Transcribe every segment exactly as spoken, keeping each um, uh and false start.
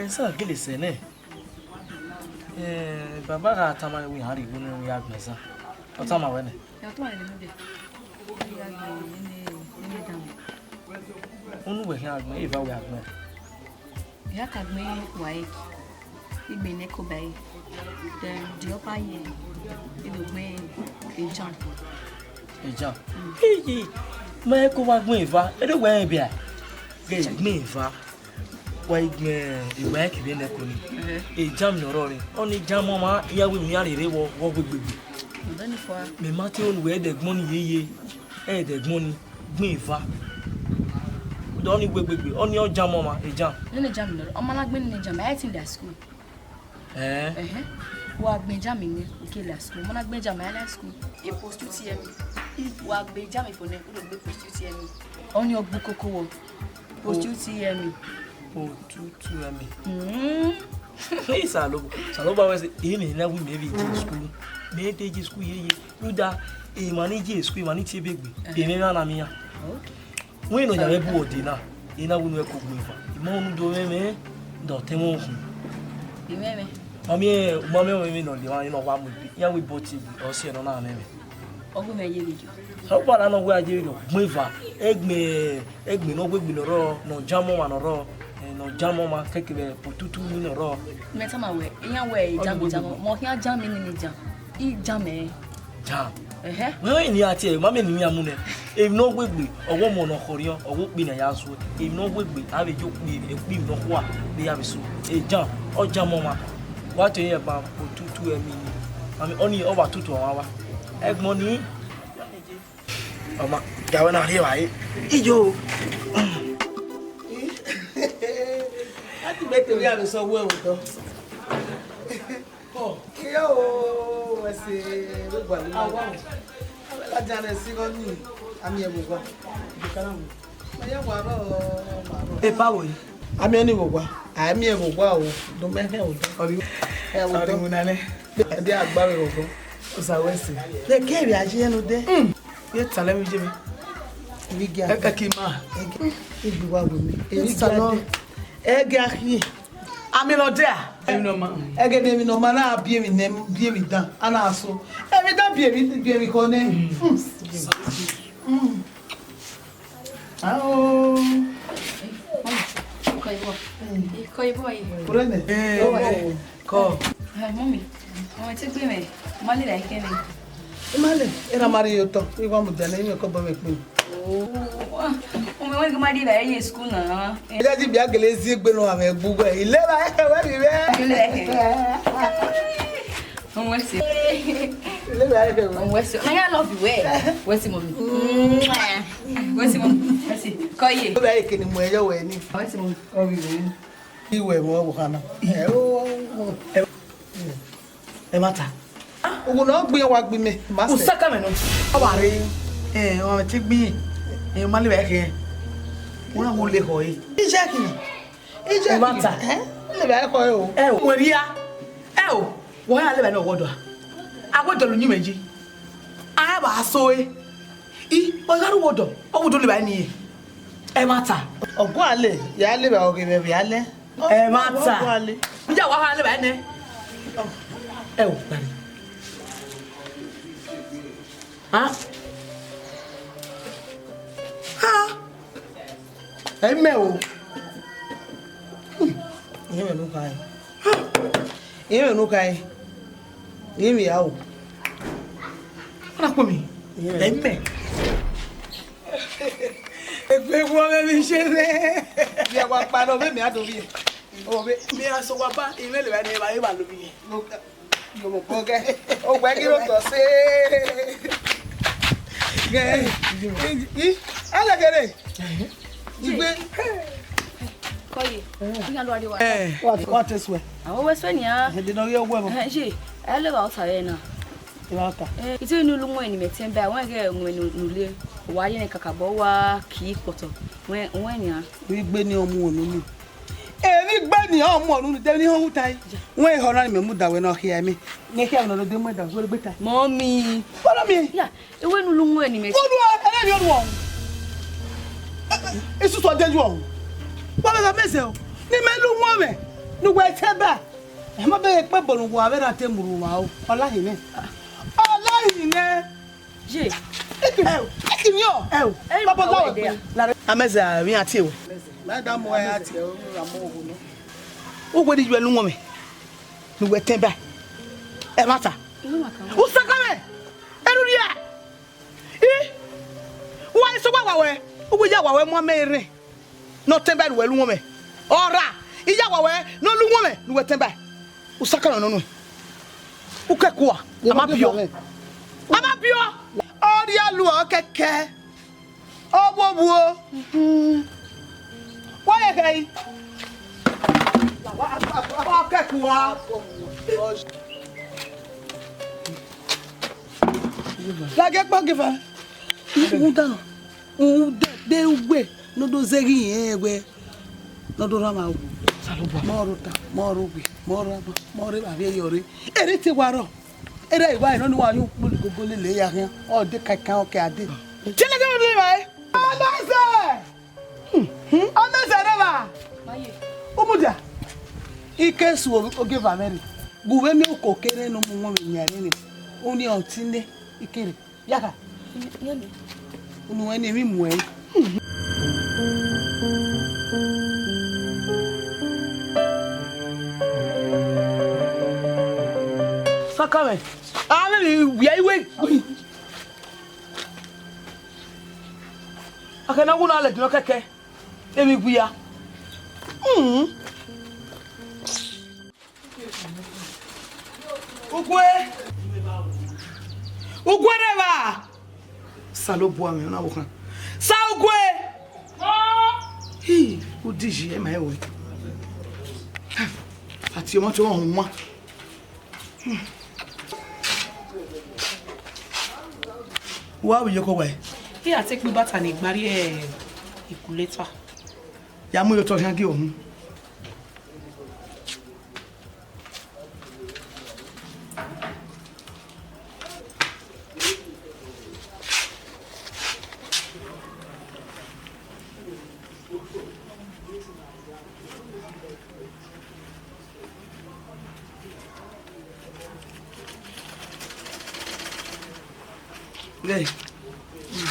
Esa gele sẹ nẹ. Eh, baba gha tama wẹ iran rhie igho ne iran ya gbẹn esa. Ọ tama wẹ nẹ. Ya tama wẹ nẹ, mẹ dẹ. Ya gbẹn ene, ene dan. Unu wẹ khian gbẹn, eva wẹ a gbẹn. Ya ka gbẹn WAEC, I gbẹn NECO ba ẹre. Then the upper year, I do gbẹn JAMB. JAMB. Hey, ma ko wa gbẹn eva, ere wẹ rẹn bia? Ghe gbẹn eva. Wa i gbẹn eva ke vbe nẹ ko ni. Ẹhẹ. E JAMB ne ọ rrọọ re. Ọni JAMB ọmwa, iran wẹ emwi ne iran rherhe vbọ, vbọ wegbe gbe. Ọdọ ni fua. Mẹ ma te unu wẹ ẹdẹgbọn ni yeye, ẹdẹgbọn ni, gbẹn eva. Ọdọ ni wegbe gbe, ọni ọ JAMB ọmwa, e JAMB. Nene JAMB ne ọ rrọọ, ọ ma na gbẹn nene JAMB, I think that school. Eh. Ẹhẹ. Wa gbẹn JAMB nẹ, u ke la school. Ọ ma na gbẹn JAMB, I la school. E post U T M E. Wa gbẹn JAMB fo nẹ, u do gbẹn post U T M E. Ọni ọ gbe koko wọ. Post U T M E. Post U T M E. Mm. Hey, Salobo, Salobo wẹ sẹ, emwi ne na wi mẹ vbe je school. Mẹ te je school yeye. Rhunmwuda, emwa ni je school, emwa ni tie ebe gbe. Ẹhẹ. Emwi na na miẹn. Okay. Wẹ ne ọ ya vbe bu ọdẹ na, I na wẹ unu ẹko gbẹn eva. I ma unu do mwẹ mwẹ, da ọtẹn mwẹ ọhun. I mwẹ mwẹ. Ma miẹn, ma miẹn ọmọ mwẹ ne ọ le emwa ne ọ wa mu ebe. Iran wẹ ebo te ebe, ọ si ẹre nọ na mwẹ mwẹ. Ọ gu mwẹ ye vbe yo. Ọ gba na nọ wẹ a ye vbe yo, gbẹn eva, ẹgbẹn, ẹgbẹn ne ọ wegbe ne ọ rrọọ, ne ọ JAMB ọmwa ne ọ rrọọ, eh, ne ọ JAMB ọmwa kẹkẹ vbe post U T M E ne ọ rrọọ. Mẹ tama wẹ, iran wẹ JAMB, JAMB, mẹ ọ khian JAMB nene JAMB. I JAMB ẹre. JAMB. Ẹhẹ. Wẹ eni a tie, ma miẹn ne iran mu nẹ. Emwi ne ọ wegbe, ọ wẹ ọmọ ne ọ khọriọn, ọ wẹ okpia ne a ya suẹ. Emwi ne ọ wegbe, a vbe ye okpia, okpia emwi ne ọ khua, vbe ya vbe suẹ. E JAMB, ọ JAMB ọmwa. Wa te rẹn ba post U T M E ni. Ami, ọni, ọ wa tutu ọmwa wa. Ẹgbọn ni. Ọma, ga wẹ na rhie evbare. Iyo. A ti gbe te vbe ya vbe sẹ ọghe otọ. Iyo, wẹ sẹ vbe gualọ. Awa. Avbe ladian ne ẹse igho ni, a miẹn vbe owa. Mẹ ya wa rrọọ, ma rrọọ. Epa wo yi? A miẹn ni vbe owa. A miẹn vbe owa o, do mẹ hẹn odọ. Ọri, ẹ, odọ. Ọri mu na nẹ. Ẹdẹ a gba vbe owa. Osa wẹ sẹ. Leke vbe a ye nodẹ. Mm. Ye talẹ vbe iye mwẹ. Vbe igia. Ẹ, ẹ ki ma. Ẹ ki, igbi wa wẹ mi. Ye talọ. Ẹ gi a khian. Ami nọ dia. Emwi ne ọ ma. Ẹgẹdẹ emwi ne ọ ma na biẹ emwi nẹ, biẹ emwi dan. A na so. Emwi dan biẹ emwi, biẹ emwi kọ nẹ. Mm. Mm. Ao. Ikọ ibọ. Ikọ ibọ yi. Kurẹ nẹ. Eh. Kọ. Eh, mummy, ọmọ te gbe mwẹ, ma lele ẹre kẹnẹ. I ma lele, erha ma rhie otọ, I wa mudia nẹ, I mwẹ kọbọ mwẹ kpe. Oh, ọmọ wẹ ghi ma lele ẹre ye school na. Ẹ ya ji bia gele zi egbe nọ amẹ gbugbẹ, I lele ẹre wẹ vbe mwẹ. Lele ẹre. Ọmọ ẹse. I lele ẹre wẹ. Ọmọ ẹse. Ma ya love you well. Wẹ si mummy. Wẹ si mummy. Wẹ si. Kọ ye. Wẹ kene mu ẹyọ wẹ ni. Wẹ si mummy. Ọ vbe mwẹ. Iwẹ vbe ọvbokhan na. Ẹ, o, o, o. Ẹ, ẹmwata. Uwu ne ọ gbe iran wa gbe imẹ, ma sẹ. Usaka mẹ nọ. Ọ wa rre, ẹ, ọ te gbe iran. Ẹ, ma lele ẹre khẹ. Wẹ na wo le khọ ẹre. Ijẹ khin. Ijẹ khin. Ẹmwata. Ẹ, lele ẹre khọ ẹre o. Ẹ o, wẹ ria. Ẹ o, wẹ ya lele ẹre ne ọ wọdọ a. A wẹ dọlọ uyinmwẹ yi. A ba so ẹre. I, ọ gha rre uwọdọ, ọ wu do lele ẹre nii. Ẹmwata. Ọ gualọ, ya lele ẹre ọghe mwẹ vbe alẹ. Ẹmwata. Ọ gualọ. Iye wa ha lele ẹre nẹ. Ẹ o, gbari. Ha? Ha? Ẹ mẹ o. Hmm. Iye mwẹ ne u kha ẹre. Iye mwẹ ne u kha ẹre. Iye mwẹ ya o. Ọ na kpọ mi. Iye mwẹ. Ẹ mẹ. Egbe wu ọmọ mi ṣe rẹ. Vbe wa kpa nọ, vbe mẹ a do vbiẹ. O vbe. Mi a so wa ba, imẹ lele ẹre ne evba, evba lo mi. Yo mo ko gẹ. O wẹ ghi ro tọ se. Gẹ. I, i, alẹgẹre. Igbe. Kọye. Iyan lo ariwa. Eh. What, what is well? Àwọn wẹ́sẹ̀ ni a. Ẹ dènà yẹ wẹ́ mọ́. Ẹ ṣe, ẹ lè wà ọ̀tà rẹ̀ náà. Ẹ wà ọ̀tà. Ẹ, ìtí inú ló mú ẹni mẹ́tẹ́ ń bẹ, àwọn ẹgbẹ́ ẹ̀hún ẹni nulẹ̀. Wà á yẹn kakabọ̀ wá kì í pọ̀tọ̀. Wọ́n, wọ́n ẹni a. Igbe ni ọmọ ònú ni. Èmi gbé ni ọmọ ònú ni, dé ní ọ̀hún táyé. Wọ́n ìhọ́ náà ni mẹ́mú dàwẹ́ náà kí ẹ mi. Ní kí ẹ nọ lọ dé mú ẹ̀dà, wọ́n gbé ta. Mọ́mì. Follow me. Yeah. Ewe nu lu wọn ẹni mẹ. Wọ́n lu ẹlẹ́rìí olú ọ̀hún. Isu sọ jẹ́jú ọ̀hún. Wọ́n bẹ sọ mẹ́sẹ̀ o. Ní mẹ́ lu wọn mẹ́. Ne uwẹ te ba, ẹ ma bẹghe kpe ebo ne uwa vbe ra te mu ru uwa o, ọ la hin nẹ. Ọ la hin nẹ. Ye. Eki, ẹ o, eki ni o, ẹ o. Ẹ, baba, la wẹ kpe. Amẹzẹ, a vbe iran tie wẹ. Ma da mu ẹ ya tie o, ra mu ohu nọ. Uwẹ ni yu ẹre ne uwọnmwẹ, ne uwẹ tẹn ba. Ẹmwata. Usakamẹ, ẹrurria. I, uwa eso wa wa wẹ, uwẹ ya wa wẹ mu amẹ rẹn. Ne ọ tẹn ba ne uwẹ lu uwọnmwẹ. Ọ ra, I ya wa wẹ ne ọ lu uwọnmwẹ ne uwẹ tẹn ba. Usakamẹ nọ nuẹn. Ukẹkua, a ma biọ. A ma biọ. Ọ rhie alu ọ kẹkẹ. Ọ vwovwo. Wa ye khẹ i. Ọ kẹkua. Lage kpọ geva. Rhunmwuda, rhunmwuda de uwẹ ne ọ do zẹghe irẹn wẹ ne ọ do rhan mwẹ owa. Mẹ ọ rre ota, mẹ ọ rre owe, mẹ ọ rre agbọn, mẹ ọ rre evbavbiẹ yọ rre. Erha te wa rrọọ, erha i wa rre nọ ne uwa yin ukpulu igogo lele ya khian, ọ de kaikan ọ ke a de. Tiẹlẹ ke vbe evbare. Amẹzẹ! Amẹzẹ rre evba! Umudia, I ke su ogieva mwẹ rre, gu vbe miẹn uko kere ne ọ mu uwọnmwẹ yan ẹre nẹ, uni ọtẹn nẹ, I kere. Yakha. Unu ẹn ne emwi muẹn. Sakamẹ, a vbe vbe wia iwe. A khẹ ne a wu na lẹ dinọ kẹkẹ, emwi wia. Ugue! Ugue rre evba! Osanobua mwẹ, ọ na vbe okhan. Sa Ugue! Hi, u di yi, ẹ ma rẹn ruẹ. A tie ọmọ te ọ họn wan. Wa vbe ye okọ wa? I ra te kpe ibata ne I gba rrie ikuleta. Ya mu ye otọ khian gie ohun. Ghẹ,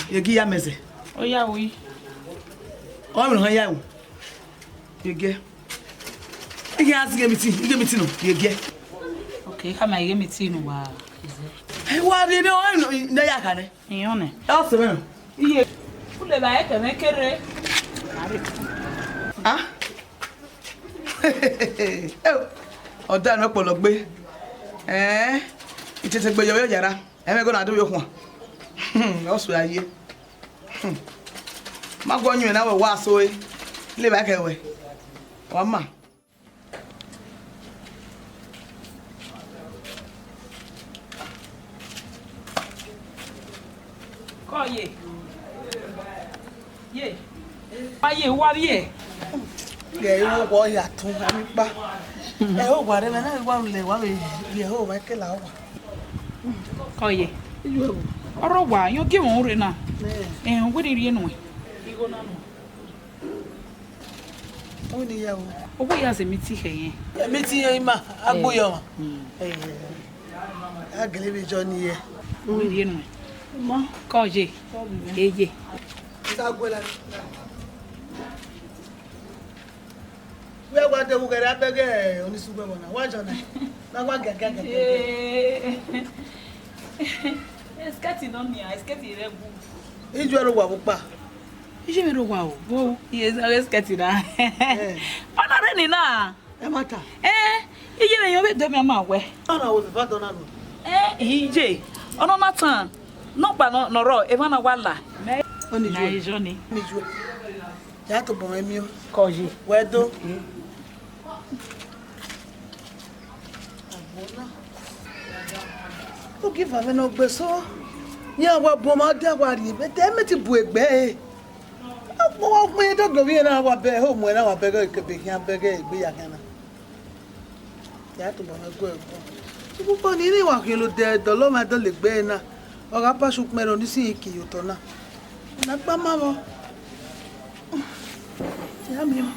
ye gie ya mẹ zẹ. Ọ ya wi. Ọ mwẹ ne ọ ya ru. Ye gie. Iye a zighe mi ti, ighe mi ti nọ, ye gie. Ok, ka ma ighe mi ti nu wa. Ẹ wa rhie ne ọ ne ya kha nẹ. Iyan nẹ. Ẹ ọ sẹ mwẹ nọ. Iye. Ule la ẹkẹ mwẹ kere. Ah? Eo, ọ da nọ kpọlọ gbe. Ẹn, itete gbe yọ yọ yara. Ẹmwẹ gona do yo khuan. Ọ sẹ a ye. Ma guọ yẹn na wẹ wa so e. Le ba kẹ wẹ. Wa ma. Kọ ye. Ye. Wa ye, wa vbiẹ. Rẹ iwo wọ ya tun, a mi kpa. Ẹ ho wa rẹ mẹ na wa lẹ wa vbe ye ho wa kela wa. Kọ ye. Ọrọ wa, yọ gie wọn rre na. Ẹ, wẹ rhie nuẹn. Igho na nọ. Ọ ni ya o. Ọ wẹ ya zẹ mi ti khẹ yẹn. Mi ti yan ima, agbo yọ ma. Eh. A gele vbe jọ ni ye. Ọ rhie nuẹn. Ma. Kọ ye. Eye. Sa gwe la. Wẹ wa de wu gẹrẹ abẹgẹ onisugbe wọn na. Wa jọ na. Na wa gẹgẹ gẹgẹ. Eskẹti nọ nia, eskẹti rẹ gu. Iju ẹro wa vbe ukpa. Iye mwẹ rre owa o, wo, iye zẹ eskẹti na. Eh. Ọ na rre ni na. Ẹ ma ta. Eh, iye mwẹ yọ vbe dọ mẹ ma wẹ. Ọ na wo veva dọ na nọ. Eh, iye, ọ nọ na tan. Nọkpa nọ, nọ rọ, emwa na wa la. Ọ ni na ju. Ijọ ni. Ni ju. Ya tobọ mwẹ miẹn. Kọ ye. Wẹ do. Ogieva mwẹ ne ọ gbe eso, iran wa bu ọmwa, ọ dia wa rhie, but ẹ mẹ ti bu egbe ẹre. Ọkpọkpọ iran dọghe ovbi iran na wa bẹghe, ho mu ẹre na wa bẹghe, kebe khian bẹghe egbe ya khian na. Ya tobọ mwẹ guẹ guẹ. Ukpukpo ni, ne wa khian odẹ dọlọ mwa dọlegbe ẹre na, ọ gha pass ukpẹn rẹ Onisin ki ye otọ na. Na kpa ma vbọ. Ya miẹn.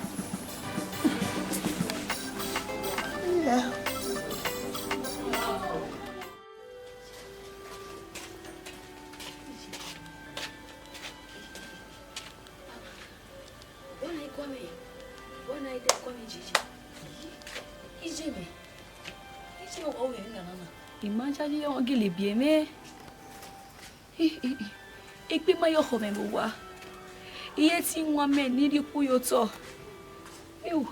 Kua mwẹ, wẹ na ide kua mwẹ jeje. Iye mwẹ, iye mwẹ, ọ mwẹ na na na. I ma yayi ọ gele biẹ mwẹ. Egbe ma ye ọkhọ mwẹ vbe owa. I ye te iwan mẹ ne I rhie ukpu ye otọ. Ewu,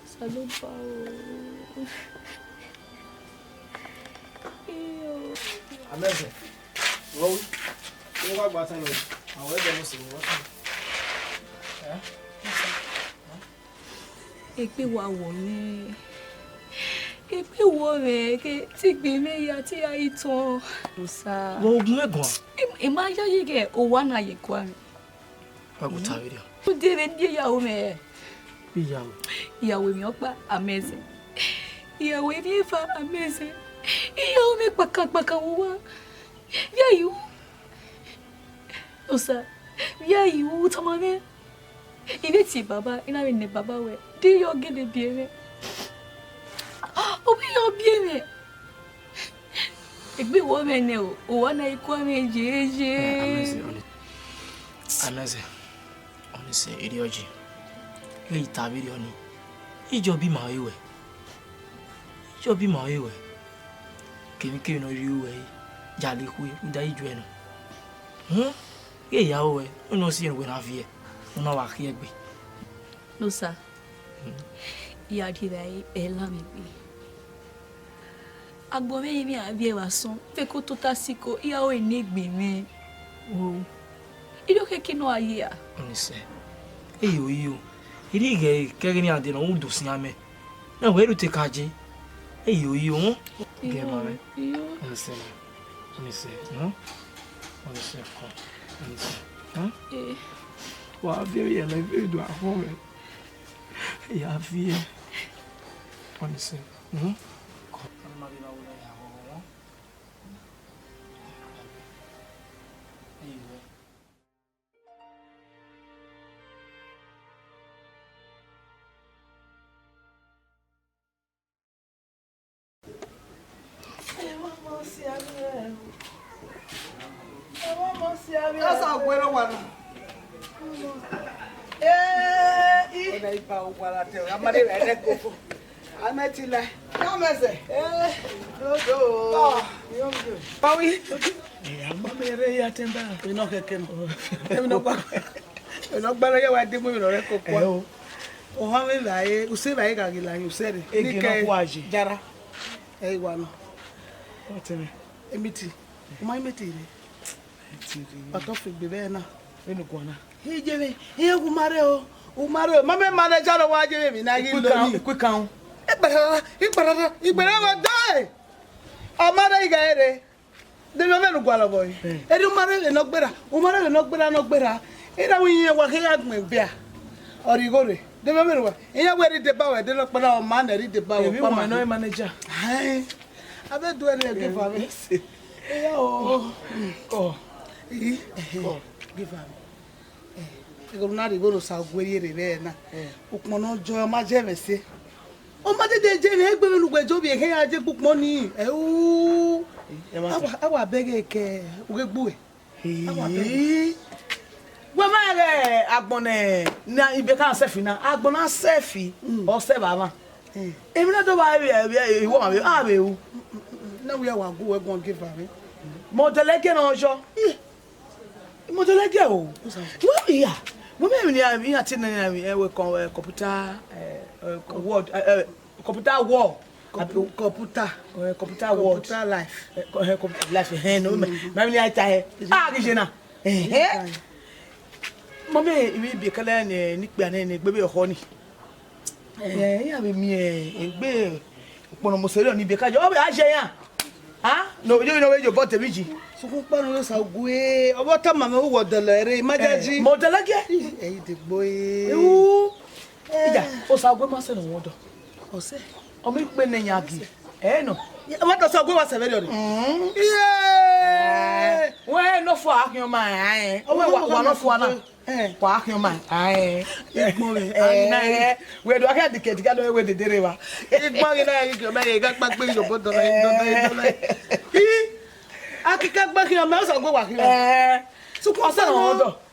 Osanobua o. Iyo. Amẹzẹ, vbọ ru? Vbọ wa gba tan nẹ? Àwọn ẹgbẹ mọ sẹ vbọ. Egbe wa wọ mwẹ. Egbe wọ mwẹ ke te egbe mwẹ ya te ya yi tọn. Osa. Vbe ogun mwẹ guan? I, I ma yayi ghẹ owa na ye kua mwẹ. Wa gu ta vberriọ. Ude vbe ne iyaro mwẹ. Iyaro. Iyaro emwi ọkpa, Amẹzẹ. Iyaro emwi eva, Amẹzẹ. Iyaro mwẹ kpakan kpakan vbe owa. Vbe a ru? Osa, vbe a ru, tama mwẹ. I vbe tie baba, I na vbe nẹ baba wẹẹ, de I ya ọ gele biẹ mwẹ. Ọ vbe ya ọ biẹ mwẹ. Egbe wọ mwẹ nẹ o, owa na i kua mwẹ yeye. Amẹzẹ, Ọni-, Amẹzẹ, Ọnisẹ, erriọ yi. Ighẹ I ta vberriọ nii, I jọ bi ima ọre wẹ. I jọ bi ima ọre wẹ. Kevbikevbi ne ọ rhie ruẹ, ya le ekhue, rhunmwuda I ju ẹe nọ. Họn, ghẹ ya ru wẹ, wẹ ne ọ si ẹre wẹ na viẹ, u na wa khiẹ egbe. Nosa, I ya rhie evbare, ẹ la mwẹ egbe. Agbọn mwẹ, emwi a viẹ vbe asọn, fẹko tota siko, I ra ru ene egbe mwẹ. O, I do khẹke ne ọ ra ye a? Ọnisẹ, eyo, iyo, I rhie ighe kẹghe ne iran dee ne ọ ru do sian mẹ. Na wẹ ru te ka je. Eyo, iyo, họn. Gẹ ma mwẹ. Iyo. Ọnisẹ, Ọnisẹ, họn. Ọnisẹ, họn. Ọnisẹ, họn. Eh. Wa viẹ vbe yẹlẹ, viẹ do akhọn mwẹ. Ya viẹ. Ọnisẹ. Mhm. Asa guero wa na. Eh, i. Ona iba uwara te, amare re ne kofo. Amẹ ti la. Ka mẹ zẹ. Eh, dodo. Pawi. Eh, ama mẹ rre ya tenda. Ino keke no. Emi no gba. Eno gba no ya wa de mu ino re kokua. Eh, o. Ohan vbe vbe, use vbe gha ghi la use re. Ege no kua je. Jara. Ẹ i wa nọ. Ọtẹn mwẹ. Emiti. U ma emiti rre. Emiti rre. Ọtọ fi egbe vbe na. Vbene u guan na. He je vbe, iran gu ma rre o. U ma rre o. Ma mẹ ma rre, jaro wa je vbe emwi na ghi lo ni. Ikwikan. Ikparara, ikparara, ikparara wa dee. Ọ ma rre ighe rre. De vbe ọmọ ne u gualọ vbọ re? Eh. Erriọ u ma rre vbe ne ọ gberra, u ma rre vbe ne ọ gberra, ne ọ gberra. Erha wẹ iran wa khe ya gbẹn bia. Ọ rhie igho rre. De vbe ọmọ ne u wa. Iran wẹ rhie deba wẹ, de nọkpa na ọ ma nẹ rhie deba wẹ. Emwi ọkpa wan ma nọ nẹ. Manager. Ain. Avbe do ẹre give am. Yes. Eya o. Kọ. Ii. Kọ. Give am. Eh, ẹghẹ ne u na rhie igho ne Osague rhie rre vbe na. Eh. Ukpọn ne ọ jọ, ọ ma je mwẹ ẹse. Ọ ma dede je mwẹ, egbe vbene uwẹ je ovbi ẹre ya je gbe ukpọn nii. Ẹu. Eh, ẹ ma sa. A wa, a wa bẹghe ke u ghe gbe uwẹ. A wa bẹghe. Wẹ ma rẹn agbọn ne, ne Ibeka sẹfi na, agbọn na sẹfi, mm, ọ sẹ vbe amwa. Eh. Emwi na do vba vbe, vbe, iwọ ma vbe, a vbe ru. Mm, mm, mm, mm. Na wẹ ya wa gu wẹ guan give am. Mẹ odẹlẹgiẹ ne ọ yọ. Eh. Mẹ odẹlẹgiẹ o. Wẹ iya. Wẹ mẹ emwi ne iran tie ne iran, eh, wẹ kọ, eh, computer, eh, eh, world, eh, eh, computer war. Compu-, computer. Eh, computer world. Computer life. Eh, co-, eh, computer life, eh, no, ma, ma, mi ni a ta, eh. Ah, ghi je na. Eh, eh. Mọ mẹ, ivbi kẹlẹ ne, ne ikpia nẹ, ne egbe vbe ọkhọ ni. Eh, iran vbe miẹn egbe ukpọn ne ọ mose rriọ ni Ibeka yọ, ọ vbe a ye iran. Ah, no, yo, no, yo, but, eh, mi ji. Sukun kpa ne Osague, ọ vbe tama mẹ uwẹ odẹlẹ rre, ma ja ji. Eh, mẹ odẹlẹgiẹ. Ih, ẹ i degbo e. Ewu. Iya, Osague ma sẹ ne ọ wẹ ọdọ. Ọ sẹ. Ọ ma kpe ne iran gi. Ẹ nọ. Ọ ma da Osague wa sẹ vberriọ ni. Mm. Iye. Wẹ nọ fua khian ma ẹ. Ọ wẹ wa, wa nọ fua na. Eh. Wa khian ma ẹ. Igbọn rẹ. Eh. Wẹ do a khian dike dike do wẹ dede rre wa. Igbọn rẹ na ghi khian ma ẹ, ga kpa gbe yobọ dọlọ, dọlọ, dọlọ. Ih. A kike gbe khian ma ẹ, Osague wa khian. Eh. Sukun ọ sẹ ne ọ wẹ ọdọ.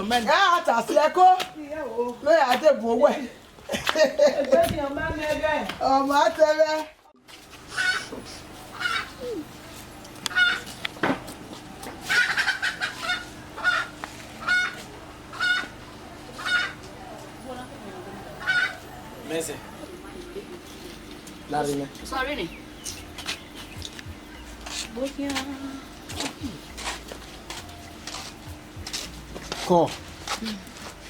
khian ma nẹ. Ẹ a ta si ẹko. Iye o. Lo ya de bu owẹ. Egbe khian ma nẹ ghẹ. Ọ ma tẹ vbe. Mẹsẹ. Larre nẹ. Sorry nẹ. Bo khian. Kọ.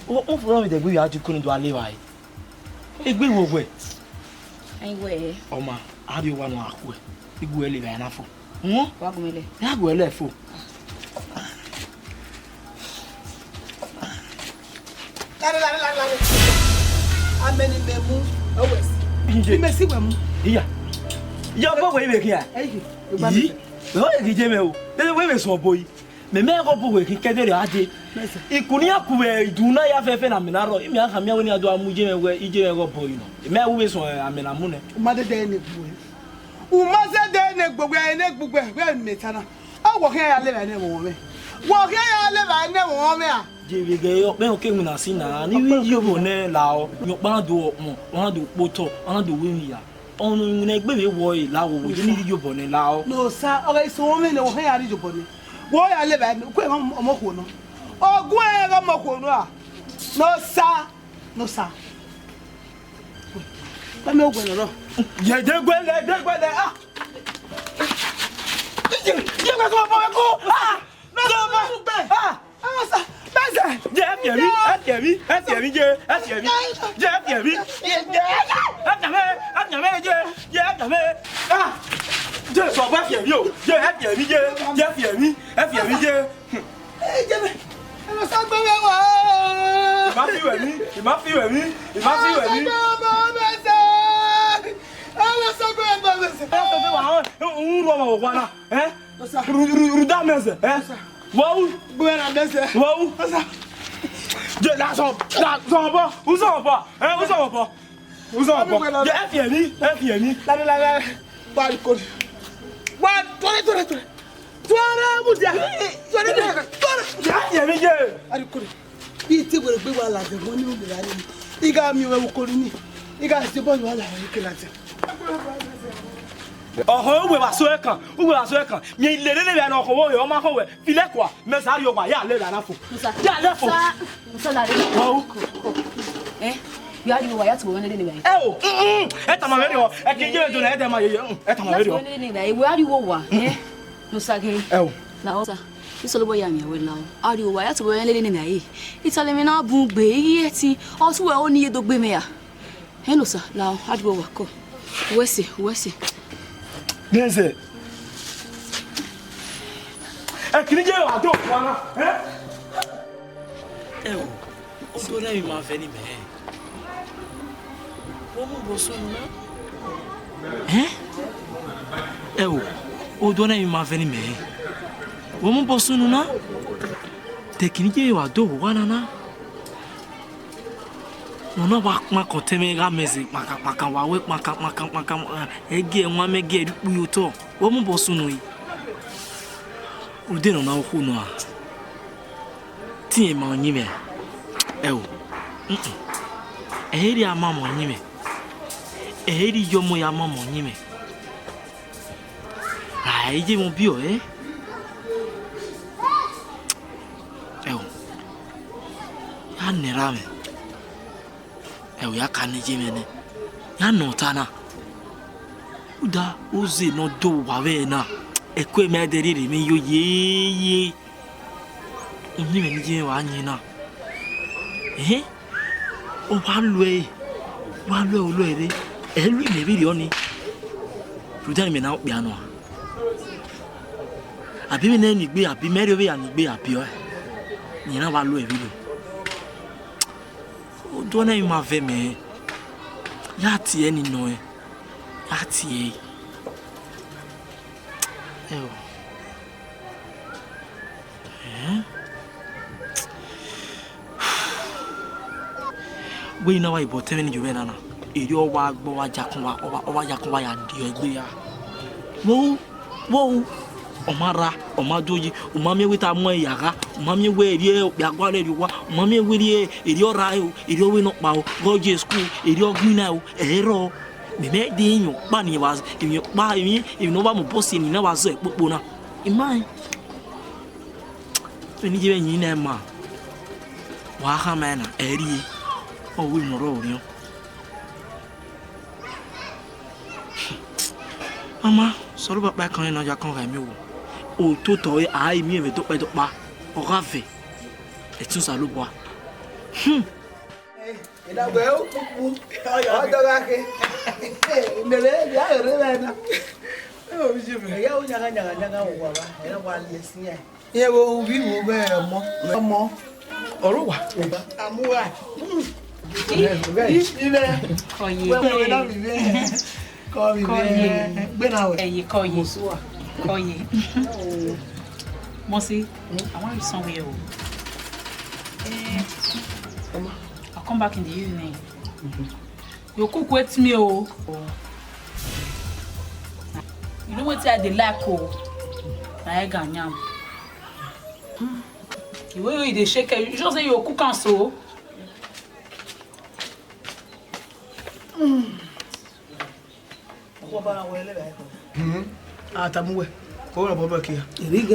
O, o fọrọ vbe dẹ gbe ya ju kunu do a le vba e. Egbe wo wẹ. Ai wẹ. Ọ ma, a rrie owa ne ọ gha khuẹ. Igue ẹre levba na fo. Hụn? Wa gu mwẹ lẹ. Ya gu ẹre lẹ fo. Lare, lare, lare, lare. Amẹ ne imẹ mu, ọ wẹ si. Nje. Imẹ si wẹ mu. Iya. Ya ọbọ wẹ ivbe khian. Ẹi, igba Yi. Mẹ. Ọ ghi je mwẹ o. Dede wẹ vbe sẹ ọbọ yi. Mẹ mẹ ghe ọbọ wẹ khin kẹdẹrẹ a dee. Mẹsẹ. Ikun ne iran ku vbe idu na ya fẹfẹ ne amẹ na rrọọ, imẹ a khama iran wẹ ne iran do gha mu iye mwẹ wẹ iye mwẹ ghe ọbọ yi nọ. Mẹ ru vbe sẹ amẹ na mu nẹ. U ma dede ne egbe wẹ. U ma zẹdẹ ne egbe wẹ, ne egbe wẹ, wẹ mẹ ta na. A wọ khian ya levba ne ẹmwẹ mwẹ. Wọ khian ya levba ne ẹmwẹ mwẹ a. Je vbe ghe ọkpẹn oke winna si na, ne I vbe yi ovbo nẹ lahọ, ne ọkpa na do ọkpọn, ọna do kpotọ, ọna do wẹ emwi ya. Ọnii winna egbe vbe wọ ẹre lahọ, vbe ne I rhie obọ nẹ lahọ. Ne Osa, ọ ghe sẹ ọmọ mwẹ nẹ, wọ khian ya rhie obọ nẹ. Wọ ya levba ne, uku ẹmwẹ ọmọ okhuo nọ. Ọ gu ẹmwẹ ọmọ okhuo nọ a. Ne Osa, ne Osa. Kpẹmẹ oguẹ nọ rọ. Ye de guẹlẹ, de guẹlẹ, ah. Ye, ye guẹlẹ, ah. Mẹsẹ, mẹsẹ. Je ẹ fiẹ emwi, ẹ fiẹ emwi, ẹ fiẹ emwi, je ẹ fiẹ emwi. Je ẹ fiẹ emwi. Ẹ fiẹ emwi, ẹ fiẹ emwi, je, je ẹ fiẹ emwi. Ah! Je sọ ẹ fiẹ emwi o. Je ẹ fiẹ emwi, je, je ẹ fiẹ emwi, ẹ fiẹ emwi, je. Ẹ jẹ mẹ. Ẹ lọ sá gbẹmẹ wá. Ẹ ma fi wẹ mí, ẹ ma fi wẹ mí, ẹ ma fi wẹ mí. Ẹ lọ sá gbẹmẹ wá, Mẹsẹ. Ẹ lọ sá gbẹmẹ wá, Mẹsẹ. Ẹ lọ sá gbẹmẹ wá, ẹ ń rọ ọmọ wá na, ẹ? Ru, ru, ru da Mẹsẹ, ẹ? Wọ́wú. Gbẹmẹ na Mẹsẹ. Wọ́wú. Je, la sọ, la sọ bọ, u sọ bọ, ẹ, u sọ bọ. U sọ bọ. Je, ẹ fiẹ mí, ẹ fiẹ mí. Lale, lale, lale. Wa ri kori. Wa tore, tore, tore. Tore mu dia. Tore, tore, tore. Je, ẹ fiẹ mí je. A ri kori. Ite wẹrẹ gbe wa la vẹ wọn ni u lera ni. I gha miẹn wẹ ukori ni. I gha se bọ wa la vẹ ke la vẹ. Ọhọ, uwẹ vbe aso ẹkan, uwẹ vbe aso ẹkan. Miẹn ilere ne vbe ne ọkhọ vbe ọ ma khọ wẹ. Filẹ kua, mẹ sa rhie owa, ya lẹ vbe na fo. Musa. Ya lẹ fo. Musa, Musa, la re. Wọ́wú. Eh? Ya rhie owa, ya tobọ mwẹ nene vbe. Ẹ o, mm, mm, ẹ tama vberriọ, ẹ ke ye do na, ẹ dẹ ma ye, mm, ẹ tama vberriọ. Nene vbe, wa rhie owa, eh? Musa ghe. Ẹ o. La Musa. Isolobọ ya miẹn wẹ la o. A rhie owa, ya tobọ mwẹ nene vbe. Itali mwẹ na bun gbe, iye ẹtin. Ọ tu wẹ o ni ye do gbe mwẹ ya. Ẹ Nosa, la o, a rhie owa kọ. Uwẹ sẹ, uwẹ sẹ. Nẹzẹ. Ẹ kiri ye wa do wa na, ẹ? Ẹ o, odọ nẹ emwi ma vẹ ne imẹ hẹ. Wẹ mu obọ sunu na. Ẹ? Ẹ o, odọ nẹ emwi ma vẹ ne imẹ hẹ. Wẹ mu obọ sunu na. Te kiri ye wa do wa na na. Nọ na wa kpan kọtẹn mwẹ gha mẹ zẹ kpankan kpankan, wa wẹ kpankan kpankan kpankan, ẹ gie ẹwaẹn mẹ gie ẹre ukpu ye otọ, wẹ mu obọ sunu yi. Rhunmwuda nọ na okhuo nọ a, te irẹn ma ọyẹnmwẹ, ẹ o, mm-mm. Ẹ i rhie a ma mẹ ọyẹnmwẹ, ẹ i rhie iyọmọ ya ma mẹ ọyẹnmwẹ. A i ye mwẹ ọbiọ, ẹ? Ẹ o, ya nẹ erha mwẹ. Ẹ o, ya ka ne ye mwẹ nẹ, ya nọ ọta na. Rhunmwuda oze ne ọ do vbe uwa vbe ẹre na, ẹko ẹre ma dẹ rhie mwẹ yo yeye. Uyinmwẹ ne I ye mwẹ wa yẹn na. Ẹhẹn, ọ wa lu ẹre, wa lu ẹre, ọ lu ẹre, ẹ lu imẹ vberriọ nii. Rhunmwuda ne imẹ na okpia nọ a. Abi vbene ẹ ni gbe, abi mẹ rhie ovbe ya ni gbe, abi ọe. Rẹn na wa lu ẹre vberriọ. Tuẹ ne ima vẹ mẹ, ya tie ẹre ni nọ ẹn, ya tie ẹre. Ẹo. Ẹn? Wẹ ne a wa ibọ tẹmwẹ ni yo vbe na na, erriọ ọ wa gbe, ọ wa yakun wa, ọ wa, ọ wa yakun wa ya die egbe ya. Wo, wo, ọ ma rra, ọ ma do yi, u ma miẹn wẹ te a mu ẹre ya gha, u ma miẹn wẹ erriọ okpia gualọ rrie owa, u ma miẹn wẹ erriọ, erriọ ọ rra o, erriọ ọ wẹ nọkpa o, ghe ọ ye school, erriọ ọ gbinna o, ẹ i rrọọ. Mẹ mẹ de emwi ọkpa ni wa, emwi ọkpa, emwi, emwi ne ọ wa mu obọ si eni na wa zẹ kpokpo na. I ma rẹn. Vbene iye vbe ẹyin na ma, wa khama ẹre na, ẹ i rrie, ọ wẹ emwi ne ọ rrọọ orhiọn. Ama, Osanobua ọkpa kan ne ọ ya kọn gha miẹn owo. Ototọ ẹre, a i miẹn vbe dọkpa dọkpa, ọ gha vẹ, ẹtin Osanobua. Hmm. Ena wẹ ukpukpu, ọ dọ gha khe. Mẹ vbe ya rre vbe na. Ẹ ya ru yagha yagha yagha vbe uwa, ẹ na wa lẹ sin ẹn. Irẹn vbe ovbi vbe ọmọ. Ọmọ. Ọre uwa. Amuwa. Ivẹ. Kọye. Wẹ wẹ na vbe ivẹ. Kọ vbe ivẹ. Kọye. Gbe na wẹ. Ẹye kọye. Kọye. Mosi, I want you somewhere o. Eh, I'll come back in the evening. You cook with me o. You know wetin I dey like o. Na egg and yam. The way you dey shake it, you sure say you cook am so? Atamu wẹ, o rọ bọbọ kia.